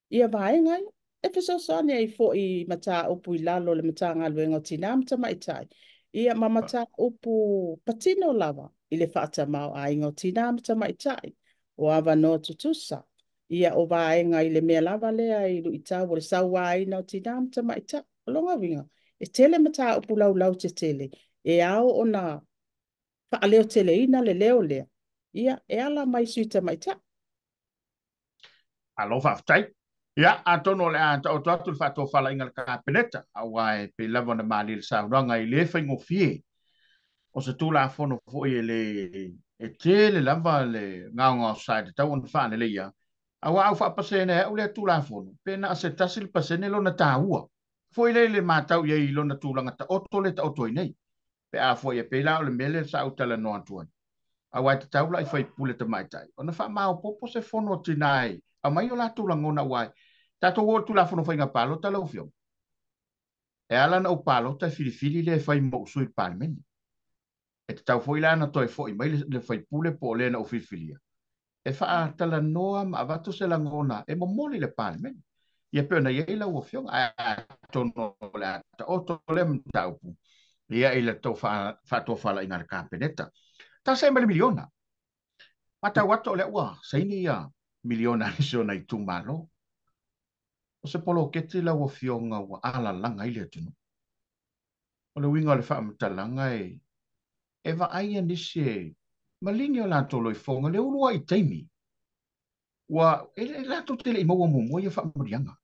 ia vaega ia. E fesoasoani ai foi mataupu i lalo o le Matagaluega o Tina ma Tamaitai, ia ma mataupu patino lava i le faatamaoaiga o Tina ma Tamaitai, o avanoa tutusa, ia o vaega i le mea lava lea i luitau o le sauaina o Tina ma Tamaitai. O lona uiga, e tele mataupu laulautetele, e ao ona faaleoteleina le leo lea, ia e ala mai sui tamaitai. Alo faafetai. Ia, atonu o le a taoto atu le faatofalaiga le Kapeneta, aua e pei lava ona malie le saunoaga i le faigofie. O se Tulafono foi e le e tele lava le gaogaosa e tatau ona faaleleia, aua au faapasene au lea Tulafono, pe na o se tasi le pasene lona tāua. Foi le le matau i ai lona tulaga taoto le taoto ai nei. Pe a foi e pei la o le mea lea sa ou talanoa atu ai. Aua e tatau la i faipule tamaitai. Ona faamaopopo se fono o tina e aumai o latou lagona aua e tatou o Tulafono faiga palota lau Afioga. E ala na ou palota e filifili le e fai mo ou sui i le Palemene. E tatau foi la na toe foi mai le faipule po o le na ou filifilia. E faatalanoa ma avatu se lagona e momoli le Palemene. Ia pe ona i ai lau Afioga, ae atonu o le a taoto lea mataupu, ia i le tou faatofalaiga a le Kapeneta. Tasi ai ma le miliona. Matau atu o lea ua saini ia miliona nisi o nai itumalo. O se poloketi lau Afioga ua alalaga ai le atunuu. O le uiga o le faamatalaga e vaai nisi e maligi o latou loifoga le ulu ai i taimi. Ua e le latou te le i maua muamua ia faamanuiaga.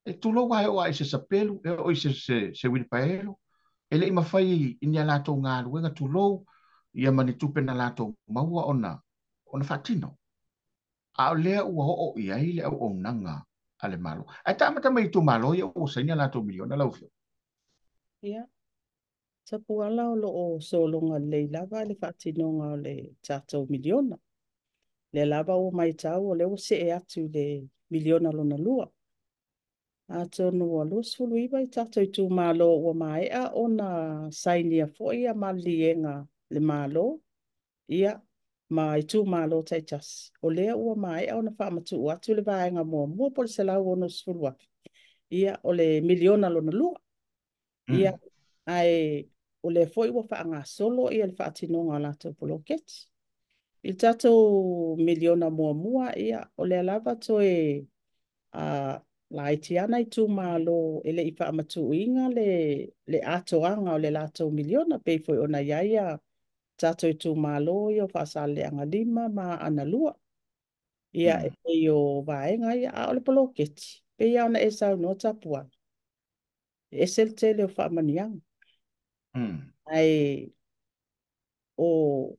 E tulou lava e oo lava i se sapelu, e oo i se wilipaelo, e le i mafai i ni a latou galuega tulou, ia ma ni tupe na latou maua ona faatino. A o lea ua oo i ai le auaunaga a le Malo. Ae taamata mai itumalo ia ua saini a latou miliona lau Afioga. Ia, Tapuala o lo o sologa lelei lava le faatinoga o le tatou miliona. Lea lava ua matau o lea ua see atu i le miliona lona lua. Atonu ua 29 i tatou itumalo ua maea ona sainia foi ia maliliega le Malo, ia, ma itumalo taitasi. O lea ua maea ona faamatuu atu le vaega muamua po o le 160,000, ia, o le miliona lona lua. Ia, ae o lea foi ua faagasolo ia le faatinoga o latou poloketi. I le tatou miliona muamua, ia, o lea lava toe laiti ana itumalo e le i faamatuuina le atoaga o le latou miliona, pei foi ona i ai ia tatou itumalo ia o Faasaleleaga 5 ma Aana 2. Ia, e pei o vaega ia, a o le poloketi, pei ona e saunoa Tapuala, e ese le tele o faamanuiaga. Ae o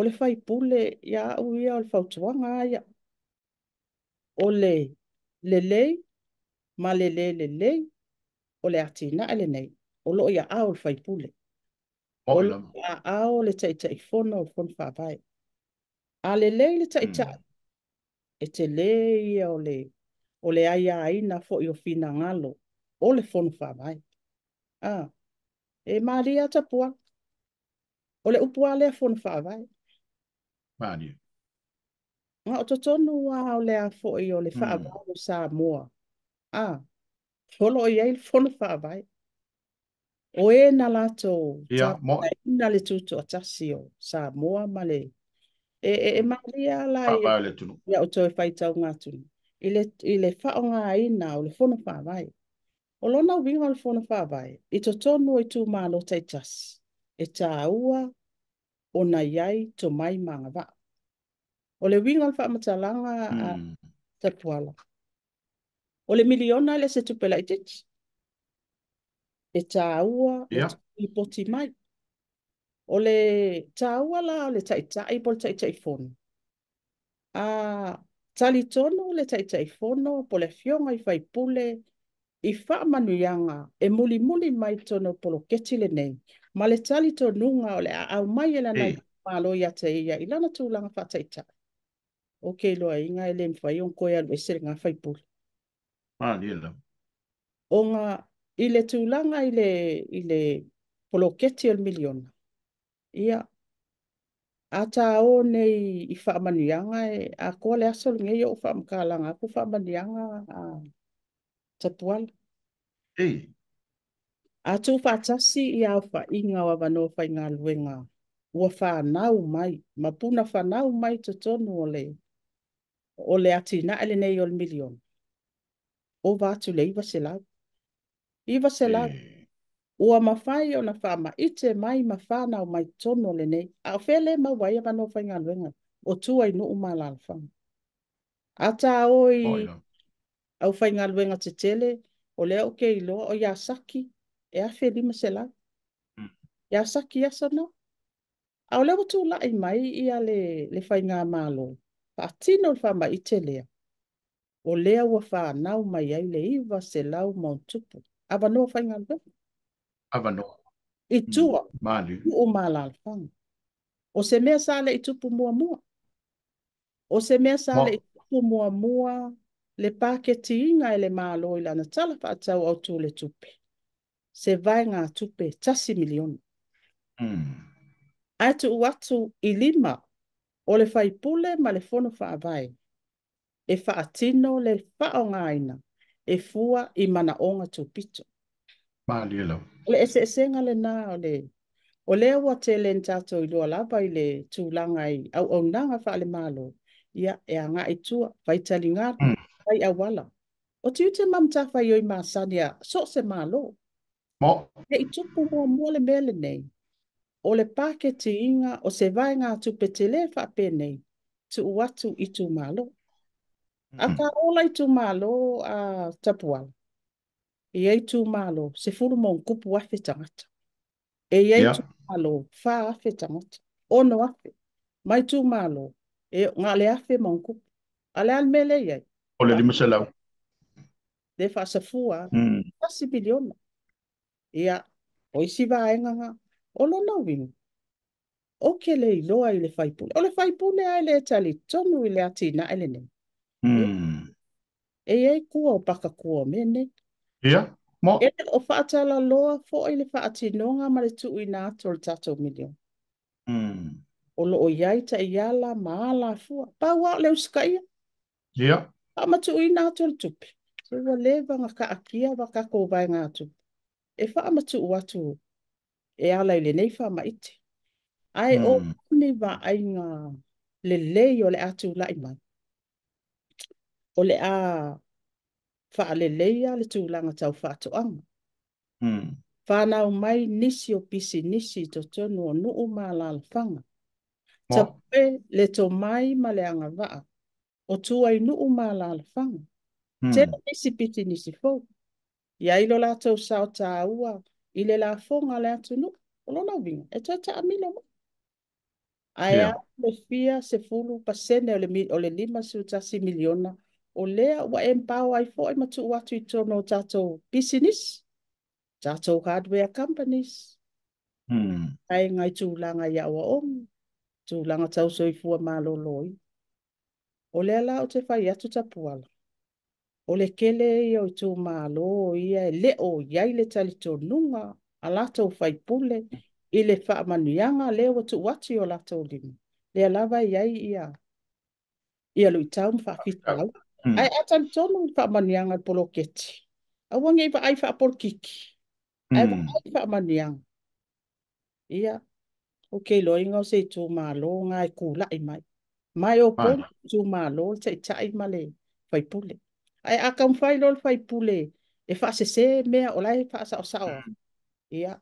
le faipule, ia au ia o le fautuaga ia, o le lelei ma le le lelei o le atinae lenei, o lo o ia ao le faipule. O lo o ia ao le Taitaifono o le Fono Faavae. A lelei le taitai, e tele ia o le aiaina foi o finagalo o le Fono Faavae. E malia Tapuala. O le upu a lea Fono Faavae. Malia. Nga o totonu a o le a foi o le faavae o Samoa. O lo o i ai le Fono Faavae. O e na latou tapenaina le tutoatasi o Samoa ma le e malia la ia o toe faitauga atu i le faaaogaina o le Fono Faavae. O lona uiga o le Fono Faavae i totonu o itumalo taitasi, e taua ona i ai tomai ma agavaa. O le uiga o le faamatalaga a Tapuala, o le miliona le se tupe laitiiti, e taua le lipoti mai. O le taua la o le taitai po o le Taitaifono. Talitonu le Taitaifono po o le afioga i faipule i faamanuiaga e mulimuli mai totonu o poloketi lenei, ma le talitonuga o le a aumai e lana itumalo ia te ia i lana tulaga faataitai. O ke iloaina e le mafai ona toe alu ese lena faipule. Ona i le tulaga i le poloketi o le miliona, ia, a tāo nei i faamanuiaga, e atoa le aso lenei o faamatalaga atu faamanuiaga a Tapuala. A tuufaatasi ia aofaiga o avanoa faigaluega ua fanau mai, ma puna fanau mai totonu o le atinae lenei o le miliona, ova atu le 900. 900. Ua mafai ona faamaite mai ma fanau mai totonu o lenei. A o fea le maua ai avanoa faigaluega o tua i nuu ma alaalafaga. A tāo i au faigaluega tetele, o lea o ke iloa o Iasaki e 1,500. Iasaki aso no. A o lea ua tulai mai ia le faigamalo, faatino le faamaite lea, o lea ua fanau mai ai le 900 ma ona tupu. Avanoa faigaluega. Avanoa. I tua, nuu ma alaalafaga. O se mea sa le i tupu muamua. O se mea sa le i tupu muamua le paketiina e le Malo i lana tala faatatau autu le tupe. Se vaega tupe 1 miliona. Ae tuu atu i lima o le faipule ma le Fono Faavae e faatino le faaaogaina e fua i manaoga tupito. O le eseesega lena o lea ua tele ni tatou iloa lava i le tulaga i auaunaga faale-Malo, ia e agai tua, fai taligalu, fai auala. O tiute ma matafaioi masani a so o se Malo. E i tupu muamua le mea lenei, o le paketiina o se vaega tupe tele faapenei, tuu atu itumalo. A tāola itumalo a Tapuala, e i ai itumalo 10,000 tagata. E i ai itumalo 4,000 tagata, 6,000. Ma itumalo, e ngā le 1,000 ma tupu. A le a le mea lea i ai? O le 500. Le faasafua $1 miliona. Ia, o isi vaega na, o lona uiga, ou te le iloa i le faipule. O le faipule lava e le talitonu i le atinae lenei. E i ai tua o pakatua o mea nei. Ia, mo. E le o faatalaloa foi le faatinoga ma le tuuina atu o le tatou miliona. O lo o i ai taiala ma alafua. Pau lava o le usitaia. Faamatuuina atu o le tupe. Se ua leva ona taatia wa tatou vaegatupe e faamatuu atu e ala i lenei faamaite. Ae o ni vaaiga lelei o le a tulai mai. O le a faaleleia le tulaga tau faatoaga. Whanau mai nisi o pisinisi i totonu o nuu ma alaalafaga. Tapu'e le tomai ma le agavaa o tua i nuu ma alaalafaga. Tele nisi pisinisi fou. I ai lo latou sao tāua i le lafoga a le atunuu. O lona uiga, e toe taamilo mai. Ae a le fia 10% o le $51 miliona, o lea ua empower ai foi ma tuu atu i totonu o tatou pisinisi, tatou hardware companies, ae i tulaga i aoaoga, tulaga tau soifua maloloina. O lea la ou te fai atu Tapuala, o le tele ia o itumalo ia e le o i ai le talitonuga a latou faipule i le faamanuiaga lea ua tuu atu i o latou lima. Lea lava e i ai ia luitau ma faafitauli. Ae a talitonu i le faamanuiaga o le poloketi, aua ne i vaai faapolokiki, ae vaai faamanuiaga. Ia, ou te iloaina o se itumalo na e tulai mai. Ma e o polu itumalo le taitai ma le faipule. Ae a taumafai loa le faipule e faasese mea o la e faasaosao ai. Ia.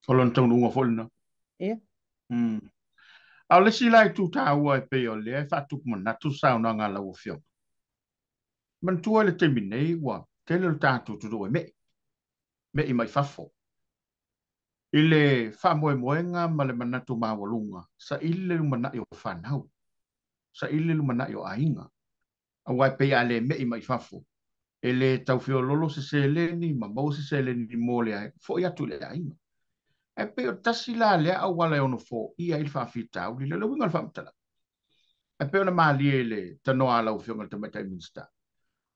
O lona taunuuga foi lena. Ia. A o le isi la itu taua e pei o lea e faatupu manatu saunoaga a lau Afioga. Manatua i le taimi nei ua tele o le tatou atunuu e me'i, me'i mai fafo. I le faamoemoega ma le manatu maualuga, saili le lumanai o fanau, saili le lumanai o aiga. Aua e pei a le me'i mai fafo, e le tau feololo se seleni ma maua se seleni mo le foi atu i le aiga. Ae pei o tasi la lea auala e ono foia ai le faafitauli lea, le uiga o le faamatalaga. Ae pei ona malie i le tanoa a lau Afioga i le Tamaitai Minisita.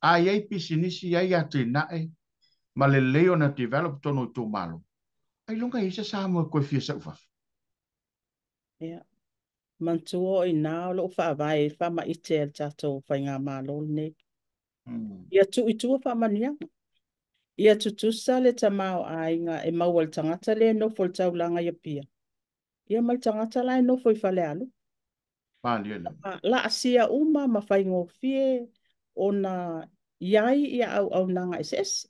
A i ai pisinisi, i ai atinae ma lelei ona develop totonu o itumalo, ailoga e i ai se Samoa e toe fia sau fafo. Ia. Manatua o i ina o loo faavae i faamaite a le tatou faigamalo lenei. Ia tuu i tua faamanuiaga. Ia tutusa le tamaoaiga e maua e le tagata lea e nofo i le taulaga i Apia, ia ma le tagata la e nofo i Falealupo. Malie lava. Laasia uma ma faigofie ona i ai ia auaunaga eseese.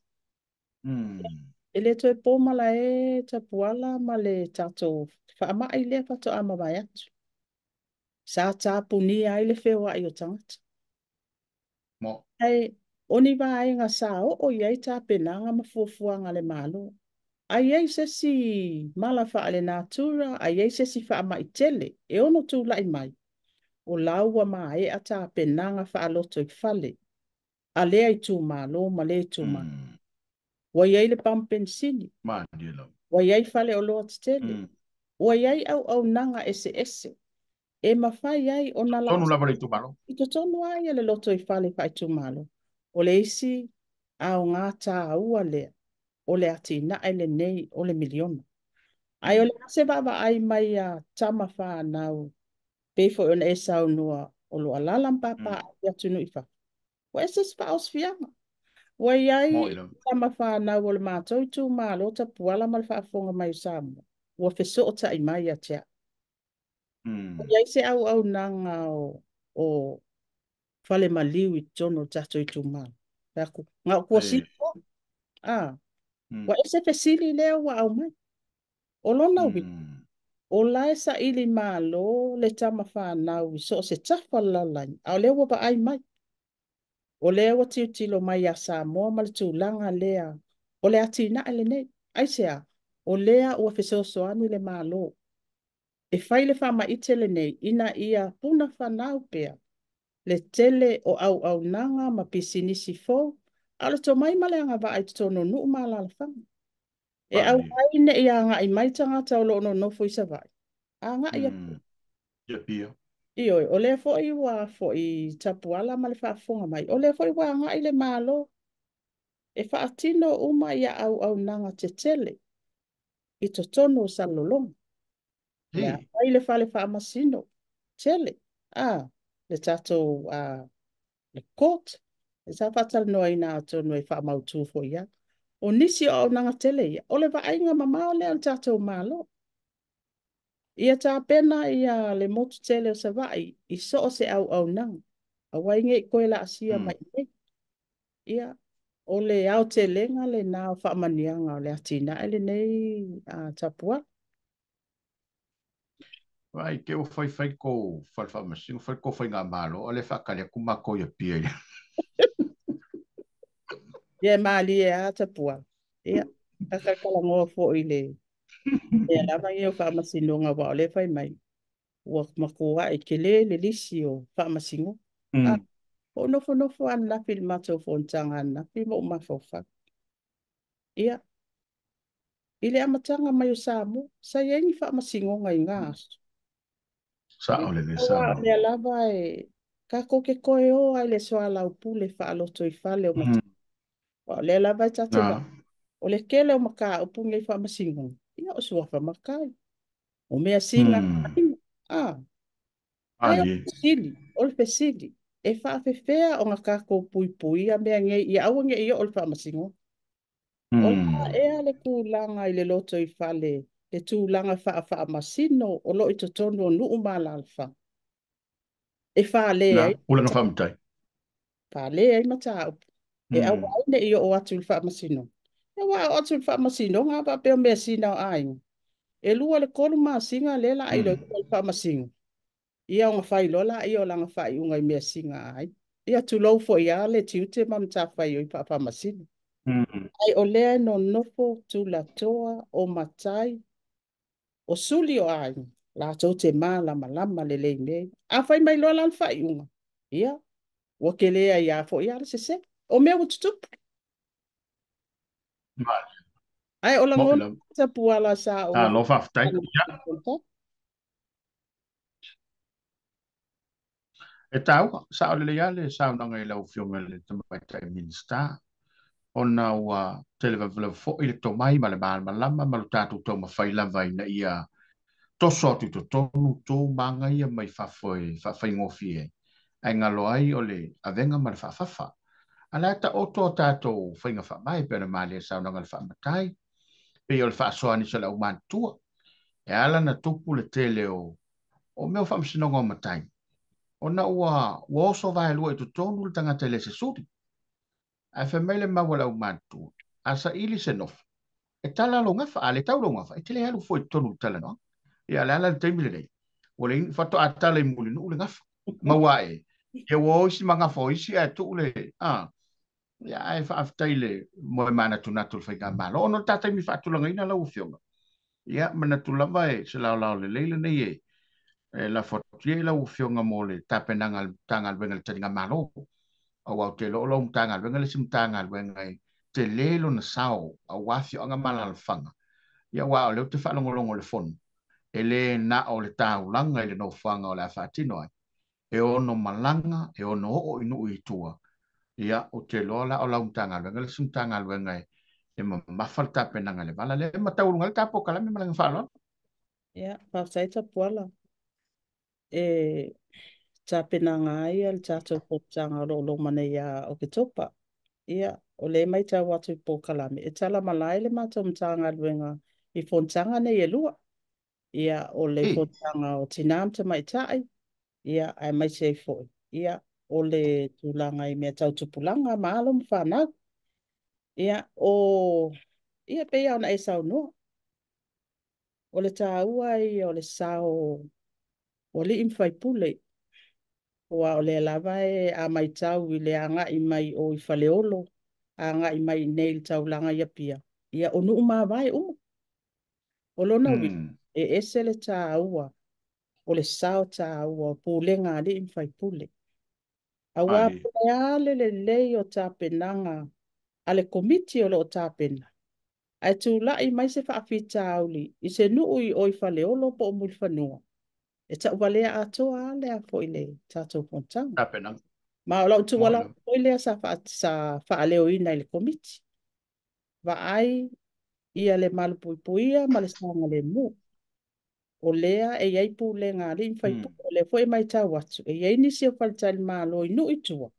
E le toe po malae Tapuala ma le tatou faamai lea faatoa mavae atu. Sa tapunia ai le feoai o tagata. Mo. Ae o ni vaega sa oo i ai tapenaga ma fuafuaga a le Malo. A i ai se isi mala faale-natura, a i ai se isi faamai tele e ono tulai mai, o la ua maea tapenaga faalotoifale a lea itumalo ma lea itumalo. Ua i ai le pamu penisini. Malie lava. Ua i ai faleoloa tetele. Ua i ai auaunaga eseese e mafai ai ona Totonu lava le itumalo. I totonu lava ia le lotoifale faaitumalo. O le isi aoga taua lea o le atinae lenei o le miliona. Ae o le a se vaavaai mai a tama fanau, pei foi ona e saunoa o lo o alaala ma papaaao i atunuu i fafo. Ua ese se faaosfiaga. Ua i ai Moi lava. tama fanau o le matou itumalo Tapuala ma le faafofoga mai o Samoa, ua fesootai mai ia te au. Ua i ai se auaunaga o fale maliu i totonu o le tatou itumalo. Fai atu, na o Tuasivi foi. Ua ese fesili lea ua aumai. O lona uiga, o la e saili malo le tama fanau i so o se tafa o le lalolagi, a o lea ua vaai mai. O lea ua tilotilo mai ia Samoa ma le tulaga lea o le atinae lenei. Aisea, o lea ua fesoasoani le Malo e fai le faamaite lenei ina ia puna fanau pea le tele o auaunaga ma pisinisi fou A o le tomai ma le agavaa i totonu o nuu ma alaalafaga. E aua ai ne i agai mai tagata o lo o nonofo i Savaii, agai i Apia. Ioe, o lea foi ua foi Tapuala ma le faafofoga mai, o lea foi ua agai le Malo e faatino uma ia auaunaga tetele i totonu o Salelologa. Le a fai le fale faamasino tele, le tatou le court, e sa faatalanoaina atonu e faamautu foi ia. O nisi o auaunaga tele ia, o le vaaiga mamao lea o le tatou Malo. Ia tapena ia le motu tele o Savaii i so o se auaunaga, aua ai ne i toe laasia mai i nei. Ia, o le aotelega lena o faamanuiaga o le atinae lenei Tapuala. Vai, te o fai fai ko fale faamasino, fai ko faiga malo, o le faakali atu matou i Apia i. Ia, malie a Tapuala. Ia, takalakalagoa foi le mea lava ia o faamasinoga, aua o lea fai mai, ua matuai tele le lisi o faamasinoga. O nofonofo ananafi i le matou fonotaga ananafi ma ou mafaufau. Ia, i le amataga mai o Samoa, sa i ai ni faamasinoga i ngā aso. Sao le le Aua sao. o lea lava e tatou te toe o ai le soalaupule faaloto i fale o matai. O lea lava e tate va. O le tele o mataupu nei faamasinoga, ia o suafa matai. O mea singa. Ai o le fesili, e faafefea ona tatou puipuia mea nei, ia aua ne i oo le faamasinoga. O le ea le tulaga i le loto i fale, le tulaga faafaamasino o lo o i totonu o nuu ma alaalafaga. E fale ai. Ulaga faamatai. Fale ai mataupu. E aua ai ne i oo atu i le faamasinoga. E aua oo atu i le faamasinoga, a faapea o measina o aiga. E 2 le 3 masina lea la iloilo i le faamasino. Ia ona fai loa la ia o lana faaiuga i measina ai. Ia tulou foi a le tiute ma matafaioi faafaamasino. Ai o lea e nonofo tulatoa o matai o suli o aiga, latou te malamalama lelei mea. A fai mai loa la le faaiuga, ia, ua kele ai a foi a le sese. O mea ua tutupu. Ai o lagona Tapuala sa o Lo faafetai. E taua, sao lelei lava le saunoaga i lau Afioga i le Tamaitai Minisita, ona ua tele vavela foi le tomai ma le malamalama ma lo tatou taumafai lava ina ia toso atu i totonu tu magaia mai fafo e faafaigofie ai, ae galo ai o le avega ma le faafafa. A la ta oto o tatou faiga faavae pe ona malie saunoaga le faamatai, pei o le faasoa nisi o le aumatutua. E ala na tupu le tele o mea o faamasinoga o matai, ona ua oso vaelua i totonu le tagata i le se suli. Ae fai mai le mau a le aumatutua, a saili se nofo, e tala lou gafa, a le tau lou gafa, e te le alu foi i totonu le talanoaga. Ia, le ala le taimi lenei, ua le faatoa tala i mulinuu le gafa. Maua e, ia ua o isi ma gafa o isi ae tuu le, ia, ae faafetai le moe manatunatu le faigamalo. Ona o le taimi faatulagaina lau Afioga. Ia, manatu lava e se laolao lelei lenei e lafo atu ai lau Afioga mo le tapenaga a le Matagaluega i le taligamalo. Aua ou te iloa o lau Matagaluega le isi Matagaluega e tele lona sao aua afioaga ma alaalafaga. Ia, aua o lea ou te faalogologo i le fono, e le na o le taulaga i le nofoaga o le a faatino ai. E ono malaga, e ono oo i nuu i tua. Ia, ou te iloa la o lau Matagaluega le isi Matagaluega e mamafa le tapenaga i le vala lea. E mataualuga ai le tatou kalame ma le faaaloalo. Ia, faafetai Tapuala. E tapenaga ai le tatou fonotaga o lo o loma nei ia Oketopa. Ia, o lea e matau atu i polokalame, e talamalae le matou Matagaluega i fonotaga nei e 2. Ia, o le fonotaga o tina ma tamaitai, ia, aemaise ai foi, ia, o le tulaga i mea tau tupulaga ma alo ma fanau. Ia, o, ia, pei ona e saunoa, o le taua ia o le sao o alii ma faipule, aua o lea lava e a matau i le agai mai o i Faleolo, agai mai nei i le taulaga i Apia, ia, o nuu mavae uma. O lona uiga, e ese le taua, o le sao taua o pulega a alii ma faipule. Aua po o le a le lelei o tapenaga a le Komiti o lo o tapena, ae tulai mai se faafitauli i se nuu i o i Faleolo po o Mulifanua, e tauvalea atoa lava lea foi le tatou fonotaga. Tapenaga. Ma o lau tuualalo foi lea sa faaleoina i le Komiti. Vaai ia le malupuipuia ma le saogalemu. O lea e i ai pulega a alii ma faipule, o lea foi e matau atu, e i ai nisi o faletalimalo i nuu i tua,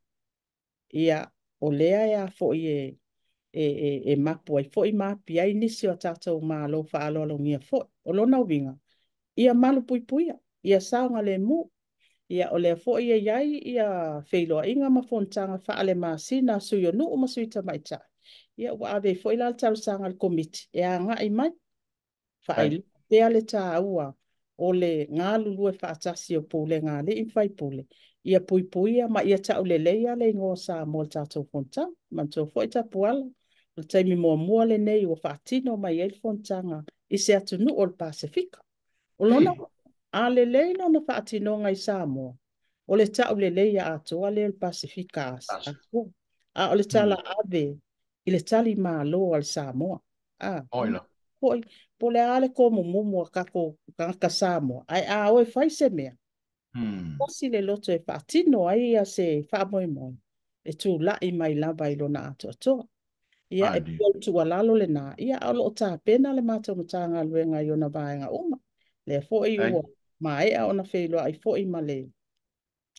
ia, o lea e a foi e mapu ai foi ma api ai nisi o tatou malo faaaloalogia foi. O lona uiga, ia malupuipuia, ia saogalemu. Ia, o lea foi e i ai ia feiloaiga ma fonotaga faalemasina a sui o nuu ma sui tamaitai. Ia, ua ave ai foi la le talosaga a le Komiti e agai mai, faailoa pea le taua o le galulue faatasi o pulega a alii ma faipule, ia puipuia ma ia tauleleia le igoa o Samoa i le tatou fonotaga. Manatua foi Tapuala, o le taimi muamua lenei ua faatino mai ai le fonotaga i se atunuu o le Pasefika. O lona a lelei lona faatinoga i Samoa, o le tauleleia atoa lea o le Pasefika atoa. A o le tala ave i le tali malo a le Samoa. Foi, po le a le komumumu a tatou tagata Samoa, ae a oe fai se mea, tasi le loto e faatino ai ia se faamoemoe, e tulai mai lava i lona atoatoa. Ia, e pei o le tuualalo lena, ia, a o lo o tapena le matou Matagaluega i ona vaega uma. Lea foi ua maea ona feiloai foi ma le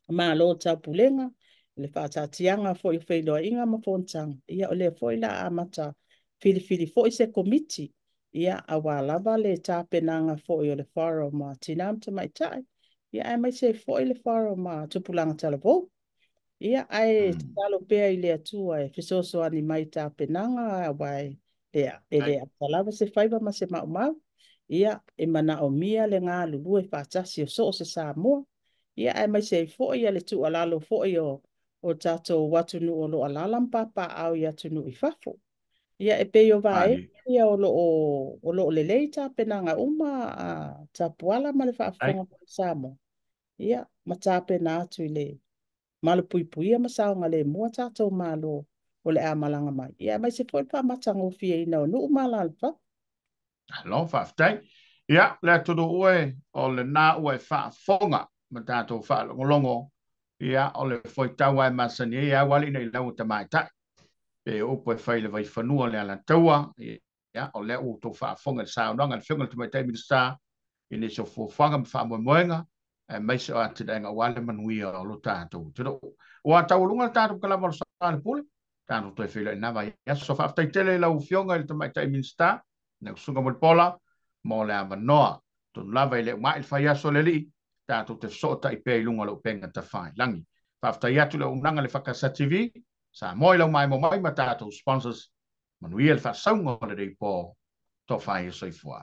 Malo o Taupulega, le faataatiaga foi o feiloaiga ma fonotaga. Ia, o lea foi la amata filifili foi se komiti, ia, aua lava le tapenaga foi o le Forum a Tina ma Tamaitai, ia, aemaise foi le Forum a Tupulaga Talavou. Ia, ae tatalo pea i le Atua e fesoasoani mai tapenaga, aua e le ata lava se faiva ma se maumau. Ia, e manaomia le galulue faatasi o so o se Samoa. Ia, aemaise ai foi le tuualalo foi o tatou atunuu o lo o alaala ma papaaao i atunuu i fafo. Ia, e pei o vaega ia o lo o lelei tapenaga uma a Tapuala ma le faafofoga o Samoa. Ia, ma tapena atu i le malupuipuia ma saogalemu a tatou malo o le a malaga mai. Ia, aemaise foi le faamatagofieina o nuu ma alaalafaga. Alo, faafetai. Ia, le atunuu e, o lena ua e faafofoga ma tatou faalogologo, ia, o le foitau ai masani ai au ali nei lau tamaitai. Pe upu e fai le vaifanua le alataua, ia, o lea ua outou faafofoga i le saunoaga a le Afioga i le Tamaitai Minisita, i nisi o fuafuaga ma faamoemoega, aemaise o atinaega aua le manuia o lo tatou atunuu. Ua taualuga le tatou kalama o le sa le pule, tatou toe feiloai na vaiaso. Faafetai tele i lau Afioga i le Tamaitai Minisita, lau Susuga Mulipola, mo le avanoa. Tonu lava i le umai le faiaso le alii, tatou te fesootai pea i luga o le upega tafailagi. Faafetai atu le auaunaga le Fakasa TV, Samoa i lau maemo mai ma tatou sponsors. Manuia le faasauga o lenei po, tofa ia soifua.